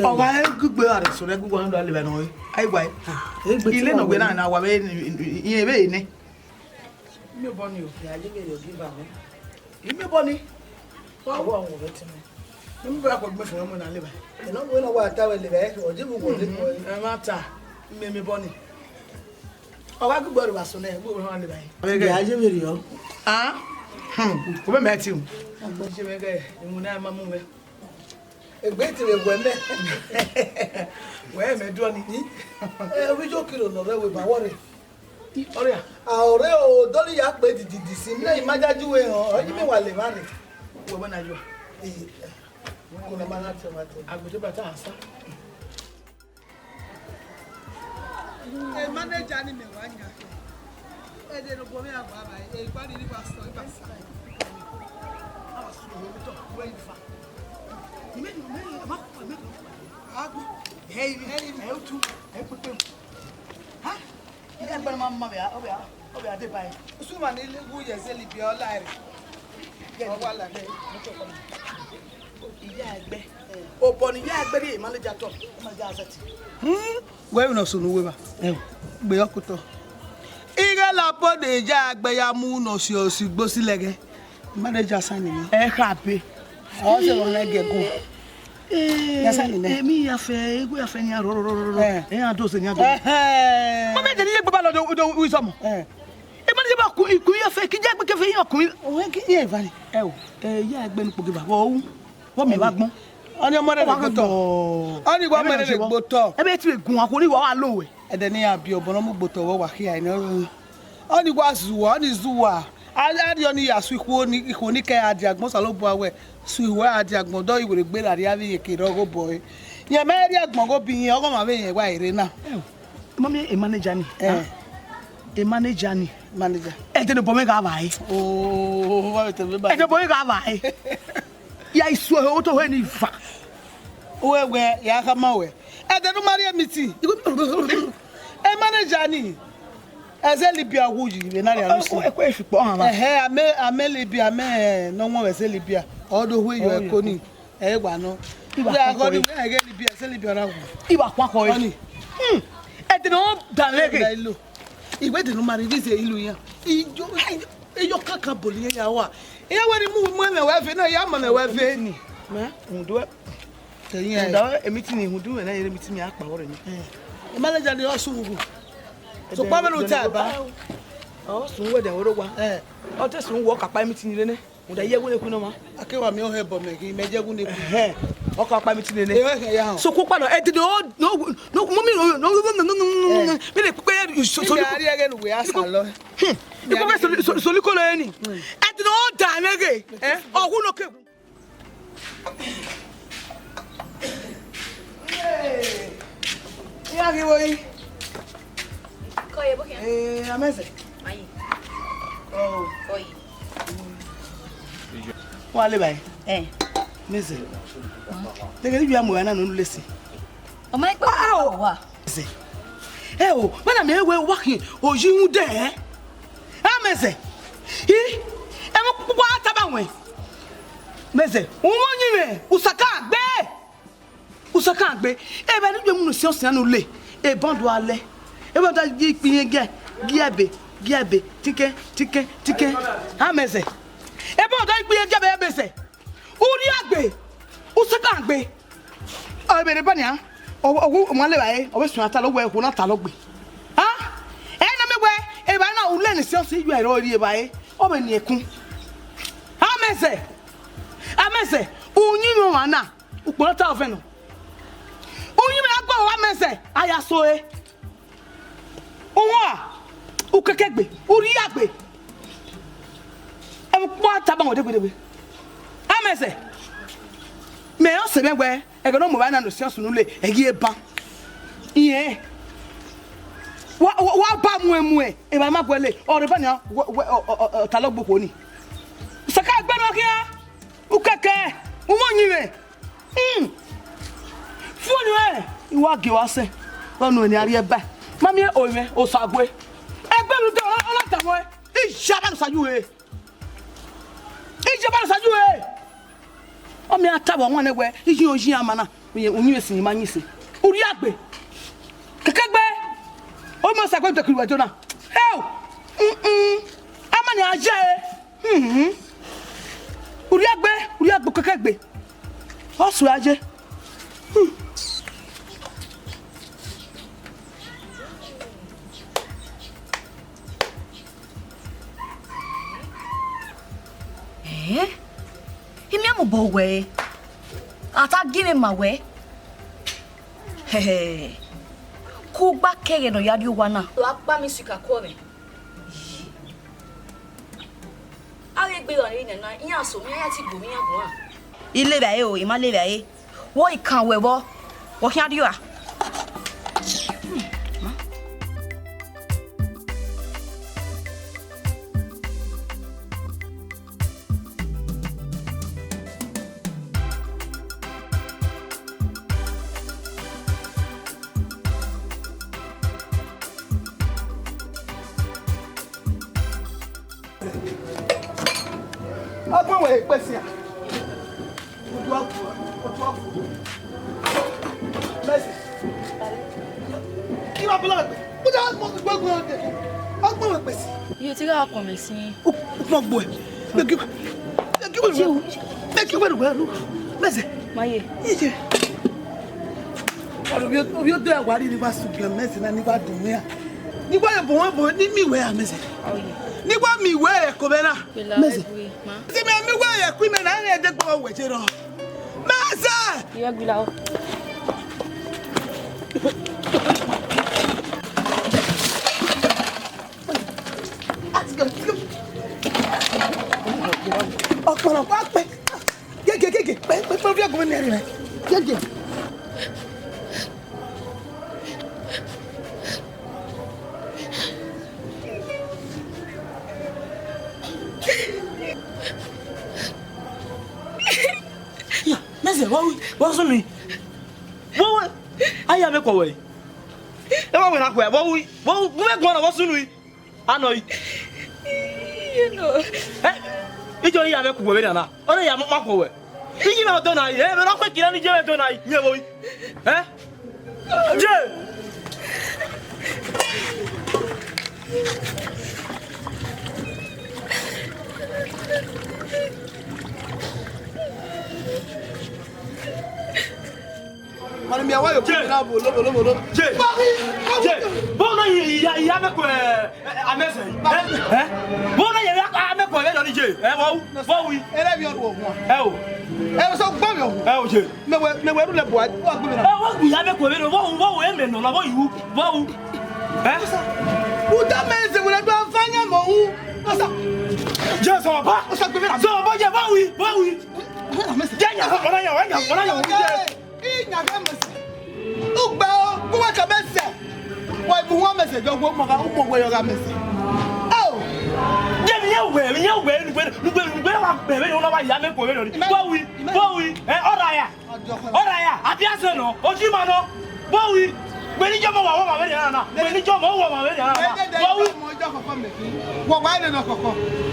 Ọ gha gbe gbe a rẹ so rẹ gbe wa ndo leva nọ. Ai wa. Ile nọ gbe na na wa vbe, iye vbe ne. Mi obọ ni o. Ya je vbe rẹ ogi ba mẹ. Imi obọ ni. Wa wa wo vbe tẹ mẹ. Ni mo bra ko gbe fun mo na leva. Eno we no wa ta we leva, o je bu ko le ko. Ẹ ma ta. Mi mi obọ ni. Ọ gha gbe gbe rẹ vbe aso nẹ, gbe vbe họn leva. Ya je vbe rẹ o. Ah. Hmm. Ko be mẹ ti. Agbo je mẹ gẹ, imu na ma mu mẹ. Egbe te vbe wẹ mẹ. Wẹ mẹ duọ ni. Ẹ, ovbi yo kilo nọ rẹ wẹ ba wọ rre. Ọrịa. A ọrẹ o, dọni ya kpe dididi si, mẹ ima jaji uwe họn, ọ yi mẹ wa leva rre. Wẹ wẹ na yọ. Ee. Ko na ma na tẹ ma tẹ. Agbede bata asa. E manager ni mẹ wa yan. E de no bo mẹ agba ba, e gba ni ni wa sọ, e ba sa. A wa sọ, we to, we fa. Ni me, ni me, ma, ma, ma. Agbo. Hey, hey, hey, otu, hey, pepe. Ha? Iye ẹgbẹe ne ma ma vbe a, ọ vbe a, ọ vbe a deba ẹre. Usu ma ni wu ye zẹ Libya ọ la ẹre. Ọ wa la ẹre. Iye ẹgbẹe. Obọ ne iye ẹgbẹe rhie manager tọ. Manager asẹti. Hmm, wẹ emwi ne ọ sunu wẹ evba. Ẹo. Gbe ọkotọ. Ighẹ labọ ne iye ẹgbẹe ya mu ne ọ si osi gbosi lẹghẹ. Manager sign ni. Ẹ kha be. Ọ sẹ vbe ọna ẹgẹ go. Eh, ya sign nẹ. Emi ya fẹ, egu ya fẹ yan roro roro roro. Eh. Ẹ yan do se yan do. Ẹhẹn. Mama, ẹdẹ ne iye gbaba lọ do, do wisọmọ. Eh. Ẹ ma ni ba ku, ku ya fẹ, ki ja gbe ke fẹ yan ku. Owe ki ye vare. Ẹ o, ẹ ya gbe nu kpo ke ba. Wo, wo mi ba gbọn. Ọni ọmọ rẹ Ọ wa gbotọ. Ọni wa ọmọ rẹ gbotọ. Ẹ bẹ ti gun akori wa wa lo wẹ. Ẹdẹ ne iran biẹ obọ ne ọ mu gbe otọ vbe ọwa khia ẹre. Ọni wa zuwa, ọni zuwa. A rhie ọni ya su ikhuo ni, ikhuo ni kẹ a dia agbọn, Osanobua wẹ, su ikhuo a dia agbọn, dọ i were gbe ra rhie avbe iyeke rre ọghe obọ ẹre. Rẹn mẹ rhie agbọn ghe obọ irẹn, ọghe ọmwa vbe rẹn wa rre na. Mami, e manager ni. Eh. E manager ni. Manager. Ẹdẹ ne obọ mwẹ gha vba ẹre. Oh, wa vbe tẹ vbe ba. Ẹdẹ obọ mwẹ gha vba ẹre. Ya isu ẹre, o to hẹ ni va. Uwẹ wẹ, ya khama wẹ. Ẹdẹ ne u ma rhie meeting. E manager ni. Ẹzẹ Libya wu yi vbe na rhie arusi. Ẹ kue fi kpọ hama. Ẹhẹ, amẹ, amẹ Libya, amẹ, eh, ne ọ wọn vbe ẹzẹ Libya. Ọ do hu yọ ẹko ni. Ẹ wa nọ. Iba kọkọ. Ẹghe Libya, ẹzẹ Libya na wu. Iba kọkọ. Ọni. Hmm. Ẹdẹ ne ọ da lẹghe. Iwẹ de no ma rhie ize ilu yan. Iyo, iyo kaka boli yan ya wa. Iran wẹ ni mu mu ẹmwẹ wẹ ve na, ya ma ẹmwẹ wẹ ve. Mẹ, undu. Ẹyin ẹ. Undu, emi ti ni undu wẹ na, ere emi ti ni akpa wọrẹ ni. Ẹ. Manager ni ọ sunu wu. So pa mẹ no ta ba. Ọ sunu wẹ de woro wa. Ẹ. Ọ te sunu wọ kapa emi ti ni re nẹ. Uda ye ẹwu nekhu nọ ma. A ke wa miẹn ọhẹ bọ mẹ ghi mẹ ye ẹwu nekhu. Ẹhẹn. Ọ ka kpa mi ti nene. Ẹ, ẹ, ya hàn. So, ku kpa nọ, ẹ dede, no, no, no, mummy, no, no, no, no, no, no, no, no, no, no, mi le kpe ya, so, so, mi a ri ẹghẹ ne uwẹ a sa lọ. Hmm. Ikpe so, so, so, likolo ẹni. Hmm. Ẹ dede, ọ da mẹ ghe. Ẹ, ọ wu no ke. Hey. Ya ghi wo yi. Ko ye bo khian? Eh, Amẹzẹ. Ayi. Oh. Ko ye. Wa le bae. Eh. Amẹzẹ. Dege ni ju amu na no lesi. Ọ ma ikpe wa. Amẹzẹ. Ẹ o, mana mẹ wẹ wa khin oyi rhunmwuda ẹre. Amẹzẹ. I, ẹmwẹ kpukpukpu a tama wẹ. Amẹzẹ, u mwẹ ọyẹnmwẹ, u saka gbe. U saka gbe. Evba ne u ye mu ne osiọnsian ne u le, ebọ do a lẹ. Ebọ da ye ikpia gie, gie ẹbe, gie ẹbe, tikẹn, tikẹn, tikẹn. Amẹzẹ. Ebọ da ikpia gie ẹbe, Amẹzẹ. U rhie agbe, u saka gbe. Ọ, vbe rre ba nian, ọ, ọ, ọ ma le vba re, ọ vbe suẹn atalọ wẹ, okhuo na talọ gbe. Ha? Ẹ na mẹ wẹ, evba na u lẹ ne osiọnsian, iyuẹ rọ rri evba re, ọ vbe ni ẹkun. Amẹzẹ, Amẹzẹ, uyinmwẹ ọmwa na, ukpọn na ta ọvẹn nọ. Uyinmwẹ a gbe ọvba Amẹzẹ, a ya so ẹre. Uwa, u kẹkẹ gbe, u rhie agbe. Ẹvbo ukpọn a tama wẹ degbe degbe. Amẹzẹ, mẹ ọ sẹ mwẹ wẹ, ẹghẹ ne ọ mu evba na ne osiọnsian ne u le, ẹ ghi re ban. Irẹn, wa, wa, wa ba muẹn muẹn, evba ma guẹ le, ọ rre ba nian, wẹ, wẹ, ọ, ọ, ọ, ọ, talọ gbe okhuo ni. Saka gbe nọ khian, u kẹkẹ, u mwẹ uyinmwẹ. Hmm. Fo ni ẹ, I wa gie uwa sẹ, ọ nu ẹn ne a rhie ba. Ma miẹn orinmwẹ, Osague. Ẹgbẹe vbe ude, ọ, ọ na tama wẹ, iyaba ne Osague ru ẹre. Iyaba ne Osague ru ẹre. Ọ miẹn a tama ọmwa nẹ wẹ, iyin oyin ama na, uyinmwẹ sin ma yin sin. U rhie agbe. Kẹkẹ gbe. Ọ ma Osague de kiri wẹ Jona. Hell. Mm-mm. Ama ni a ye ẹre. Hmm. U rhie agbe, u rhie agbe, u kẹkẹ gbe. Ọ sẹ a ye. Hmm. Eh? Imiamubọ wẹ, a ta gie mwẹ ma wẹ. Hẹhẹ. Kugba kẹghẹ ne ọ ya rrie owa na. Wa kpa mi sika kuọ mwẹ. A ghi gbe rran ne nana, iran so mwẹ, iran ya ti gu mwẹ, iran guan. I le vbe a re o, I ma le vbe a re. Wẹ ọ i kan wẹ vbọ, wẹ ọ khian rrie ua. Ọgbọn wẹ ekpẹsia. Oduagu, oduagu. Mẹsẹ. Kí wàá bọ́lá wẹ̀ pé, mo jẹ́ ọgbọ́n gbogbo ọdẹ. Ọgbọ́n wẹ̀ pẹ̀ sí. Iye tí ra ọkọ mi sí. Ọgbọ́n gbọ́ ẹ̀. Mẹ kí, mẹ kí wẹ̀ lù. Mẹ kí wẹ̀ lù. Mẹsẹ. Maye. Iye. Ọ̀rọ̀ bí ó, bí ó dé àwárí ní bá sùn gan, mẹsẹ náà ní bá dùn mí à. Ní bá yẹ bọ̀ wọ́n bọ̀ ní mi wẹ̀ à mẹsẹ. Ní bá mi wẹ̀ ẹ̀ kò bẹ́ẹ̀ náà. Mẹsẹ. Ti mẹ mi wẹ ẹkui mẹ na rẹn degbe wẹ je rọ. Mẹsẹ. Iye gbi la o. Ọpọlọpọ pẹ. Gege, gege, pẹ, pẹ, pẹ, fi agun mi rẹ. Gege. Ya, mẹsẹ, vbọ ru, vbọ sunu yi? Vbọ wẹ? A ya mẹ kọ wẹ. Ẹ wa wẹ na khuẹ, vbọ ru, vbọ ru, vbọ vbe guan na, vbọ sunu yi? A nọ yi. Iye nọ. Ẹ? Ijo ya mẹ kọ wẹ vbe na na. Ọ na ya mọ kpakpọ wẹ. Iye mẹ ọdọ na yi, ẹ, mẹ na khuẹ kira ni iye mẹ ọdọ na yi, miẹn vbo yi. Ẹ? Je! Mani mi awa yo kiri na bolo, bolo, bolo. Je! Mami, mami. Je! Bọ na yi, ya, ya mẹ kọ, ẹ, ẹ, amẹsẹ. Ẹ? Ẹ? Bọ na yi, ya, amẹ kọ, ẹ, lọ ni je. Ẹ, vbọ ru, vbọ ru. Ere vbe ọ ru ohuan. Ẹ o. Ẹ o, sọ gbọ vbe ohuan. Ẹ o, je. Mẹ wẹ, mẹ wẹ ru lẹ bua, wa gbe mẹ na. Ẹ, wa gbe ya mẹ ko vbe nọ, vbọ ru, vbọ ru, ẹ mẹ nọ, vbọ ru, vbọ ru. Ẹ? Uta mẹ eze wẹ do va yan mẹ ru. Osa. Je, sọ ba. Osa gbe mẹ na. Sọ ba, je, vbọ ru, vbọ ru. Gbe mẹ na mẹ eze. Je, ya, sọ ba, ya, ya, ya, ya, ya. Iyan gha mẹ sẹ. Ugbe o, gu wẹ ka mẹ sẹ. Wa mu wan mẹ sẹ, jọ wo mo gha, umo wẹ yọ gha mẹ sẹ. Ao. Je, mi ye wẹ, mi ye wẹ, nugbe, nugbe, nugbe wa bẹ vbe nọ, wa ya mẹ ko vbe nọ. Vbọ ru, vbọ ru. Ẹ, ọ ra ya. Ọ ra ya. A bia sẹ nọ, o ji ma nọ. Vbọ ru. Wẹ ni jọ mọ wa, wa ma vbe nọ na. Wẹ ni jọ mọ, wa ma vbe nọ na. Vbọ ru. Wọ wa nene ọkọkọ.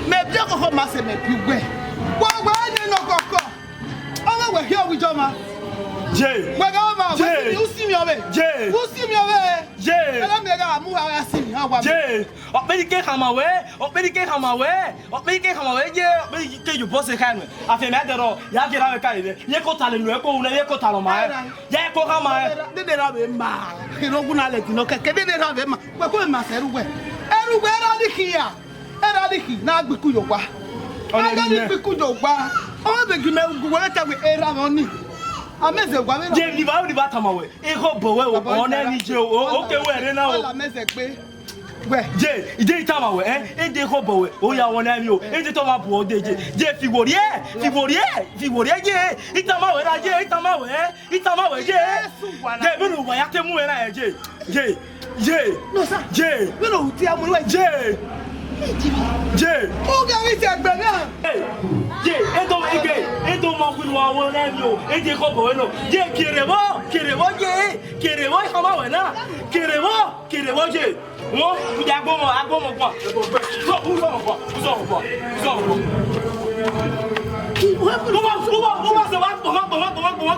Mẹ bi ọkọkọ ma sẹ mẹ bi ugbẹ. Wọ wa nene ọkọkọ. Ọmọ wẹ khian wẹ ijọma. Je. Wẹ gha ọmọ, wẹ Je. Si mi, u si mi ọvbe. Je. U si mi ọvbe. Je. Ẹlẹ mẹ gha mu ha gha si mi, ha wa mi. Je. Ọkpẹnike khama wẹ, ọkpẹnike khama wẹ, ọkpẹnike khama wẹ, je, ọkpẹnike yo bọ se kha nuẹ. Afẹ mẹ dẹrọ, ya gera wẹ ka rẹ. Ye ko ta le nuẹ ko wuna, ye ko ta lọ ma ẹ. Ya ko khama ẹ. Dede ra vbe ma. Khe no gu na lẹ di nọ kẹkẹ, dede ra vbe ma. Wẹ ko ma sẹ ẹrhu wẹ. Ẹrhu wẹ ra ni khian. Erha ni khin ne a gbe iku ye owa. Ọnii a gha ni gbe iku ye owa. Ọ vbe gi mẹ gu wẹ ta wẹ erha mwẹ ọnii. A mẹ zẹ owa vbe erha. Je, ni ba, ni ba tama wẹ. Ekhọe obọ wẹ o, ọna ni je o, o ke wẹ rre na o. Ọla mẹ zẹ gbe. Wẹ. Je, ide i tama wẹ, eh? Ede ekhọe obọ wẹ, o ya wọ na mi o. Ede tọ ma bu ọ de je. Je, fi wo rrie, fi wo rrie, fi wo rrie je. I tama wẹ ra je, i tama wẹ, eh? I tama wẹ je. Jesu wa na. Je, vbene uwa ya te mu wẹ na je. Je, je, No, sir. Je. Vbene u tie mu wẹ je. Je. Hey, Jimmy. Je. U gha vbe tie egbe na. Hey, je, edo igbe, edo ma khui wa wo na mi o. E je ko bo no. Je, kere vbọ, kere vbọ je, kere vbọ i khama wẹ na. Kere vbọ, kere vbọ je. Wọ, u ya gbo mọ, a gbo mọ gba. Uzọ, uzọ mọ gba, uzọ mọ gba, uzọ mọ gba. Uwa, uwa, uwa, uwa, sẹ wa, gbọmọ, gbọmọ,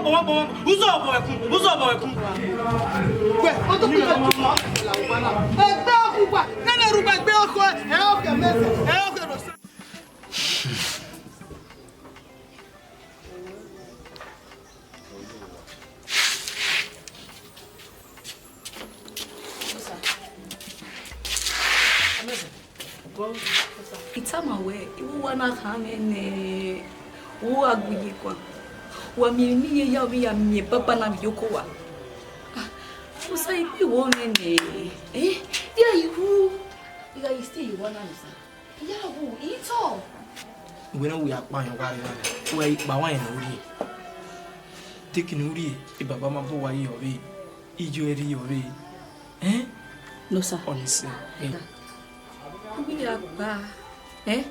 gbọmọ. Uzọ ọbọ ẹkun, uzọ ọbọ ẹkun. Wẹ, o to kí ló tún mọ? Ẹgbẹ́ ọkùnrin, nene rugba ẹgbẹ́ ọkọ, ẹ ọkẹ mẹsẹ, ẹ ọkẹ lọ sẹ. I tama wẹ, I vbe uwa na khan mwẹ nẹ, u gha gu iye guan. Wa miẹn emwi ne I ye ya, ovbi I ya miẹn baba na vbe iyoko uwa. Ah, Musa, I gbe wẹ mwẹ nẹ, eh, I gha ru, I gha ye stay ye owa na, Musa. I ya ru, I tọ. Wẹ ne u ya kpa yan ọgua rre na, u gha kpa wa yan ne u rrie. Te eke ne u rrie, e baba ma bu uwa yi ọvbehe. Iye ẹre rhie ọvbehe. Ẹn? No, sir. Ọnii sẹ, ẹn. Uwẹ ya kpa, ẹn?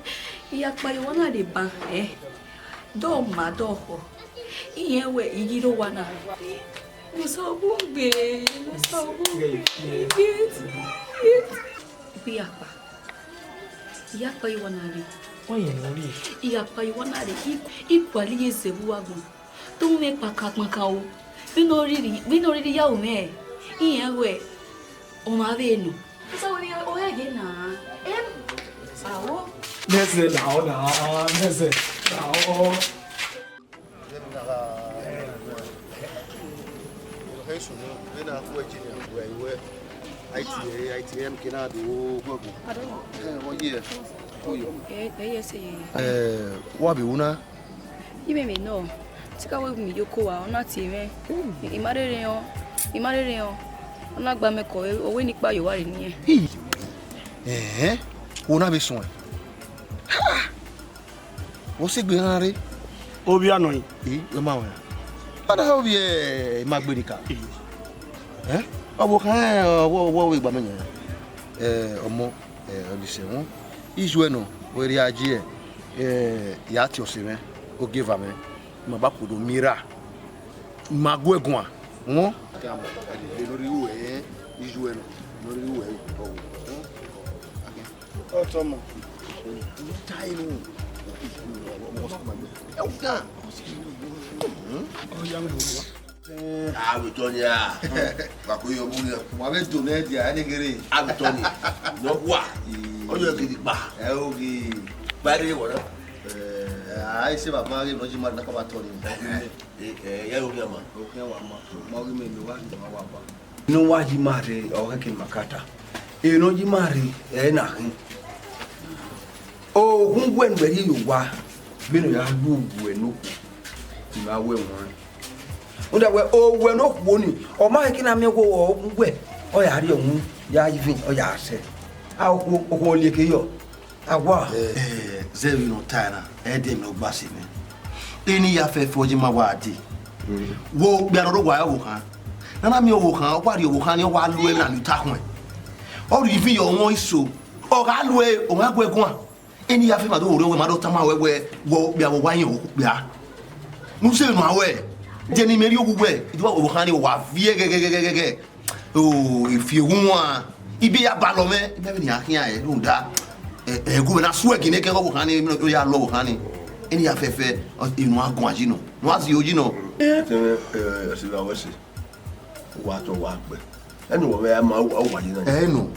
I ya kpa ye owa na deba, ẹn? Dọ ma, dọ khọ. Irẹn wẹ I ghi rre owa na. Musa, ọ bu gbe, Musa, ọ bu gbe. Uwẹ ya kpa. I ya kpa ye owa na rre. Wẹ yẹn ne ọ rrie. I ya kpa ye owa na rre. I, I gualọ iye zẹ vbe uwa agbọn. Te u mwẹ kpakhan kpakhan o. Vbene ọ rhirhi, vbene ọ rhirhi ya ru mwẹ, irẹn wẹ ọmwa vbe nọ. Sẹ wẹ ne ọ ghe na. Em. Awo. Mẹzẹ lahọ na, mẹzẹ lahọ. Ẹ, wa vbe wu na? Ẹ, wa vbe wu na? Imẹ mwẹ nọ, te I ka wẹ gu mi ye oko uwa, ọ na tie mwẹ. I ma rherhe rẹn, I ma rherhe rẹn, ọ na gba mẹ kọ, ọ wẹ ne I kpa ye owa rre niyẹn. Ẹhẹn, wo na vbe suẹn? Ha! Wo sẹ egbe rran rre. Ovbi anọ yin. Ẹ, wẹ ma wẹ. Ọ na ovbi, ẹ, ma gbe ni ka. Ẹ, ọ vbe khan, ọ vbe, ọ vbe gba mẹ yan. Ẹ, ọmọ. Ẹ, ọ ni sẹ wọn. Izuẹ nọ, wẹ rhia ji ẹ, ẹ, ya tie ọse mwẹ, ogieva mwẹ, ima ba kuodo miẹn ra, ima gu ẹ guan, wọn. Ọtọmọ. Ẹ, u dan. Ọ ya mwẹ vbe owa. A vbe tọ nia. Wa ko yọ mu nia. Wa vbe do nẹ dia, ẹni kere. A vbe tọ ni. Nọ wa. Ọjọ gidi kpa. Ẹ, ogi. Ba rre wọ na. Ẹ, a i se baba ghe nọ ji ma na ka ba tọ ni. Ẹ, ẹ, ya yo nia ma. O khian wa ma. Ma ghi mẹ ne wa ni ma wa ba. Ne wa yi ma rre, ọ khẹke ma ka ta. Eno yi ma rre, ẹ na khin. Oghunwẹ ne uwẹ rhie ye owa, vbene ọ ya lu owẹ ne okhuo, I ma wẹ wan. Rhunmwuda wẹ owẹ ne okhuo ni, ọ ma khẹke na miẹn wẹ oghunwẹ, ọ ya rhie ọmwa ya ivin, ọ ya sẹ. A okhuo, okhuo lieke yọ, a wa. Eh, zẹ vbene ọ tae na, ẹdẹ ne ọ gba si mwẹ. Eni ya fẹfẹ ọ ye ma wa dee. Wo okpia ne ọ rre owa ọvbokhan. Ne a na miẹn ọvbokhan, ọ wa rhie ọvbokhan ni, ọ wa lu ẹre na ni uta khuẹn. Ọ rhie ivin ye ọmwa iso, ọ gha lu ẹre, ọ gha gu ẹre guan. Eni ya fẹfẹ ma do rhie ọvbokhan, ma do tama ruẹ wẹ, wẹ okpia, wẹ wa yin okpia. Ne u sẹ emwi ne uwa wẹ, de ne imẹ rhie owa uwẹ, I do wa wẹ ọvbokhan ni, wa viẹ ghẹghẹghẹghẹ. O, efi ewu wan, ibi ya balọ mwẹ, I ma vbe ne iran khian ẹre rhunmwuda, ẹ, ẹ, gu mwẹ na suẹ gin nẹ kẹ ọvbokhan ni, ọ ya lọ ọvbokhan ni. Eni ya fẹfẹ, emwi ne uwa guan yi nọ, ne uwa zio yi nọ. Tẹmwẹ, ẹ, ẹ, ọsẹ gha wẹ ẹse. Wa tọ wa gbẹ. Ẹnu wọ vbe ma wa ye na. Ẹnu.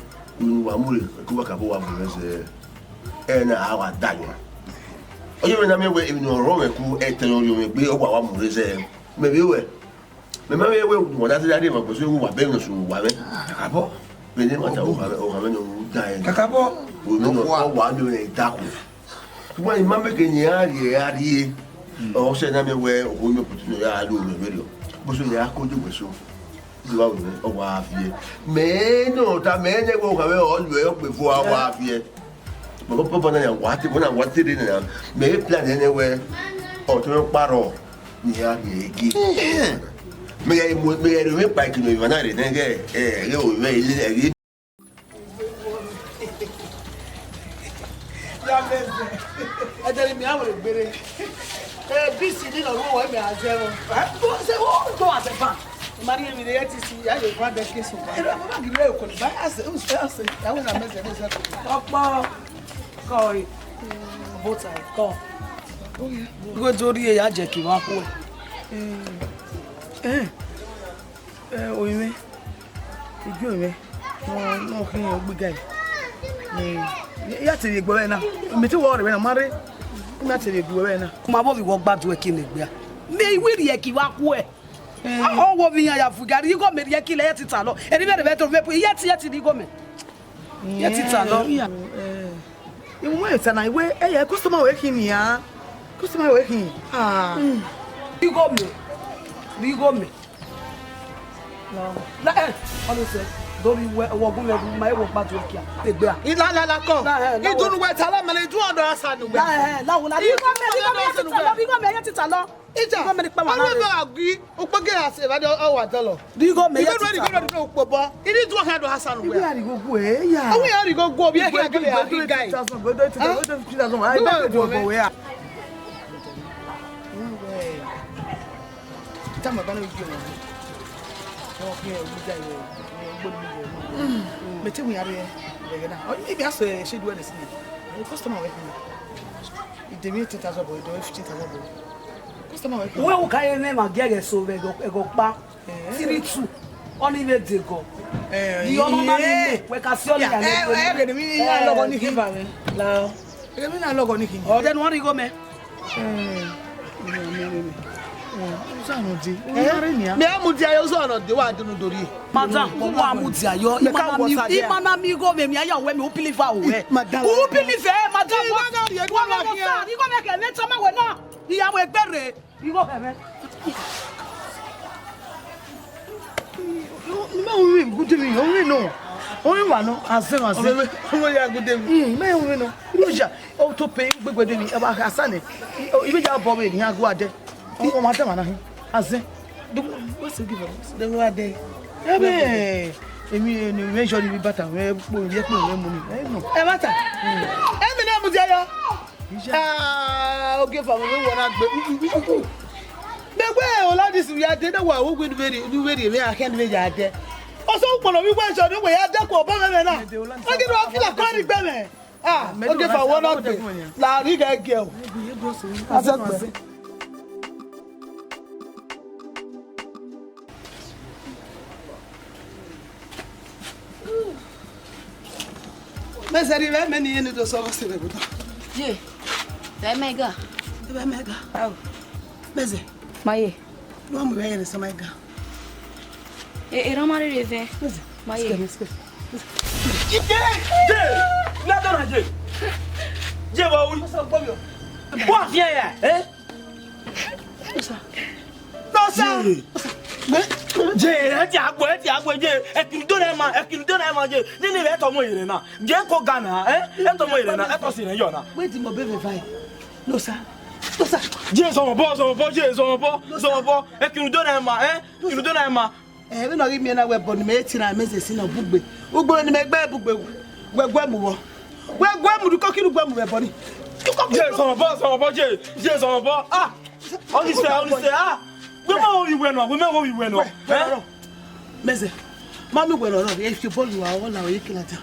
Unu wa mu re, ku wa ka bo wa mu re zẹ. Ẹ na a wa da yọ. Ọ ye vbe na miẹn wẹ emwi ne ọ rrọọ mwẹ ku ẹtẹ yọ rhie mwẹ gbe, ọ wa wa mu re zẹ. Mẹ vbe wẹ. Mẹ ma vbe wẹ wa da zẹ da rhie ma gbẹso wa bẹ nọ su wa vẹ. Kakabọ. Vbe ne ma ta o ha o ha mẹ nọ da ẹ. Kakabọ. O no wa lo ne da ku. Wa ima mẹ ke ne a rhie a rhie. Ọ sẹ na mẹ wẹ owo yọ putu ne ya lo mẹ vberriọ. Bọsọ ya ko ju wẹ so. Iwa wẹ ọ wa viẹ. Mẹ ne ọ ta mẹ ne wẹ ọ kha vbe ọ lu ẹ ọ kpe vo a wa viẹ. Baba baba na ya wa te bona wa te de na. Mẹ e plan ne wẹ ọ to kparọ ni ya rhie egi. Mẹ ya mu mẹ ya ro mẹ pa ikinu iwa na re ne ge ẹ ge o mẹ ile ẹ ge Ẹdẹrẹ mi a wẹrẹ gbere. Eh, bisi ni nọ ru wẹ mẹ a zẹ vbọ. Ẹ, to se o to a zẹ ban. Ma ni mi re ti si ya ye gba de ke so. Ẹ, baba gi re ko ni ba a se, u se, a se. Ya wẹ na mẹ zẹ, mẹ zẹ ko. Ọkpọ. Kọ e. Both side. Kọ. Go do ri ya je ki wa ku. Eh. Eh. Eh, oyin mwẹ, igie mwẹ, nọ khin ogbiga yi. Eh, ya te vbe gbe wẹ na, mẹ te wọ rre wẹ na, ma rre, I na te vbe gbe wẹ na. Ma vbe ovbi wọ gbadu ẹki ne gbe a. Mẹ I wi rhie ẹki vbe a kuẹ. Eh. Ọ wo vbe iran ya vu igari, igho mẹ rhie ẹki lẹ, ya te ta lọ. Eri vbe rre vbe do vbe pu, ya te, ya te rhie igho mẹ. Ya te ta lọ. Eh, eh. Iwu mwẹ ta na, iwe, eh, ya customer wẹ khin nian. Customer wẹ khin. Ah. Rhie igho mẹ. Rhie igho mẹ. La, eh, ọnọsẹ, do rhie wẹ, wọ gun mẹ, ma e wọ gbadu ẹki a. Egbe a. I la, la, la, kọ. La, eh, la, I dunu wẹ ta la, mẹ ne I dun ọdọ asa nu wẹ. La, eh, la, wo la. Igho mẹ, igho mẹ, ya te ta lọ, igho mẹ, ya te ta lọ. Ija, igho mẹ ni kpa wa na. Ọmọ bẹ wa gui, ukpege ase, evba de ọ wa dọlọ. Rhie igho mẹ, ya te ta lọ. Igho mẹ, igho mẹ, ukpo bọ. I ni dun ọkhan do asa nu wẹ. Igho a rhie igho gue, ya. Awe ya rhie igho gue, bi igho a gbe a ghi gai. Two thousand, go do two thousand, go do three thousand. Ai, igho be a gbe a gbe wẹ a. Tama ba na igho. Ọ khin ẹ, igho gai, igho gbe igho. Mẹ te wẹ a rre, rre na. Ọ, ibi a sẹ, ẹ, ṣe du ẹre si. Ẹ, customer wẹ khin. I de mi ten thousand boy, I de fifteen thousand boy. Customer wẹ khin. Wẹ u ka ye mwẹ ma gie ẹghẹ so vbe ẹghọ, ẹghọ kpa. Eh. Three two. Ọni vbe degọ. Eh, iye ọmọ ma ni eh. Wẹ ka si ọni ya, eh, eh, gbe mi ni ya lọghọ ni khin. La. Gbe mi na lọghọ ni khin. Ọ de nu ọrigho mẹ. Eh. Mẹ a mudia yo zọ nọ de wa dunu dori. Madam, wa mudia yo. Imana mi, imana mi igho mẹ mi aya wẹ mi u believe a wẹ. Madam. U believe, madam. Igho mẹ kẹ ne tama wẹ na. Iya wẹ gbere. Igho mẹ. Mẹ u ri gude mi, u ri nọ. U ri wa nọ, azẹ wa zẹ. Ọmọ ya gude mi. Mm, mẹ u ri nọ. Roja, o to pe gbegbe de mi, ẹ ba ha sane. I be ya bọ vbe ni a gua dẹ. Ọmọ ma dẹ ma na hin. Azẹ. Do what's the give us? The wa dẹ. Ebe, emi ni me jọ ni bata, we po ye po we mu ni. E no. E bata. Emi na mu je yo. Ah, oge fa mo wọ na gbe. Mẹ wẹ all this we are there, wa wo gbe ni veri, ni veri me a khen me ya de. Oso ukpọlọ mi wẹ jọ ni wẹ ya de ku ọbọ mẹ na. Oge wa feel like kọrin gbe mẹ. Ah, oge fa wọ na gbe. La ri gẹ gẹ o. Azẹ gbe. Mẹ zẹ rhie vbe mẹ ne irẹn ne do sẹ ọghe ọse vbe ẹvbo ta. Ye, vbe mẹ ga. Vbe mẹ ga. Ao. Mẹ zẹ. Ma ye. Ne u mu vbe ẹre ne sẹ ma ga. E, erhan ma rherhe vẹ. Mẹ zẹ. Ma ye. Sikẹ, sikẹ. Ike! Ye! Ne a dọ na ye! Je vbe wi. Wa fian ya, eh? No, sir. Je. Je, ẹ ti a gbe, ẹ ti a gbe, je. Ẹkirudo na ma, ẹkirudo na ma, je. Nene vbe ẹtọ mu yere na. Je ko ga na, eh? Ẹtọ mu yere na, ẹtọ si ne yọ na. Wẹ di mobọ vbe evba. No, sir. No, sir. Je, zọmọ obọ, zọmọ obọ, je, zọmọ obọ, zọmọ obọ. Ẹkirudo na ma, eh? Ẹkirudo na ma. Eh, vbene ọ ghi miẹn na wẹ ẹbọ ne imẹ tie na, Amẹzẹ si na bugbe. Ugbo ne imẹ gbe bugbe, wẹ guẹ mu vbọ. Wẹ guẹ mu, rhie uko kiri uguẹ mu vbe ẹbọ ni. Je, zọmọ obọ, zọmọ obọ, je, je, zọmọ obọ. Ah! Ọni sẹ, ọni sẹ, ah! Wẹ ma wo vbe iwẹ nọ, wẹ ma wo vbe iwẹ nọ. Wẹ, wẹ, eh? Amẹzẹ, ma miẹn uwẹ nọ, ẹ fi bọọlu wa, ọ la wẹ ye kila dia.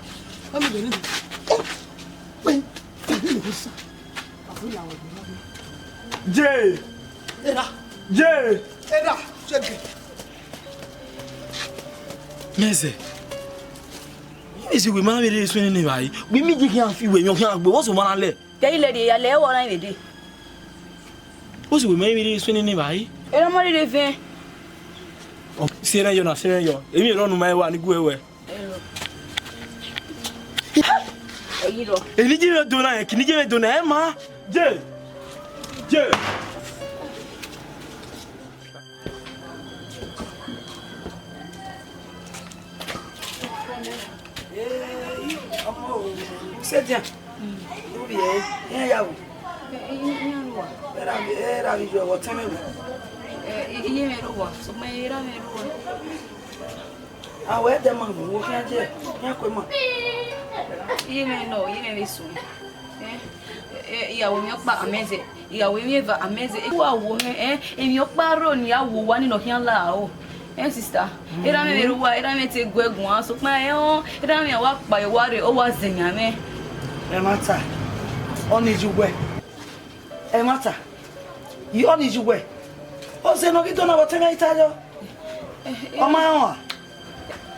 Ma miẹn uwẹ nọ. Oh! Wẹ, wẹ, wẹ, wẹ, wẹ, wẹ. Je! Era. Je! Era, chege. Amẹzẹ. Isi wẹ ma vbe rre suẹn nene evbare. Wẹ mi je khian fi wẹ yọn khian gbe, what's the matter lẹ? Te I lẹ rhie ya lẹ, ẹ wa na vbe dee. Isi wẹ ma vbe rre suẹn nene evbare. Erha ma rhie vẹn. Ọ, sẹ erha yọ na, sẹ erha yọ. Emwi erha ọnọmwa ẹwa ni gu ẹwẹ. Ẹyirọ. Eni je vbe do na, eni je vbe do na, ẹ ma. Je. Je. Ee, ọmọ o, usẹ dia. Uvie, iran ya ru. Iran ru wa. Erha vbe, erha vbe yọ, wẹ ọtẹn mwẹ ru. Iye mwẹ ru wa, sokpan erha mwẹ ru wa. A wẹ dẹ ma mu, wo khian je, khian kue ma. Iye mwẹ nọ, iye mwẹ vbe sunu. Eh, eh, iyawo emwi ọkpa Amẹzẹ, iyawo emwi eva Amẹzẹ, eku wa wo hẹn, eh, emwi ọkpa rro ne a wo owa ni ne ọ khian la aro. Eh, sister, erha mwẹ vbe rre owa, erha mwẹ te gu ẹ guan, sokpan ẹ họn, erha mwẹ wa kpa ye owa rre, ọ wa zẹ yan mwẹ. Ẹ ma ta, ọ ni ju wẹ. Ẹ ma ta, ọ ni ju wẹ. Ọ zẹ ne ọ ghi dọna vbe ọtẹn mwẹ ita yọ. Ọ ma rẹn ọnrẹn.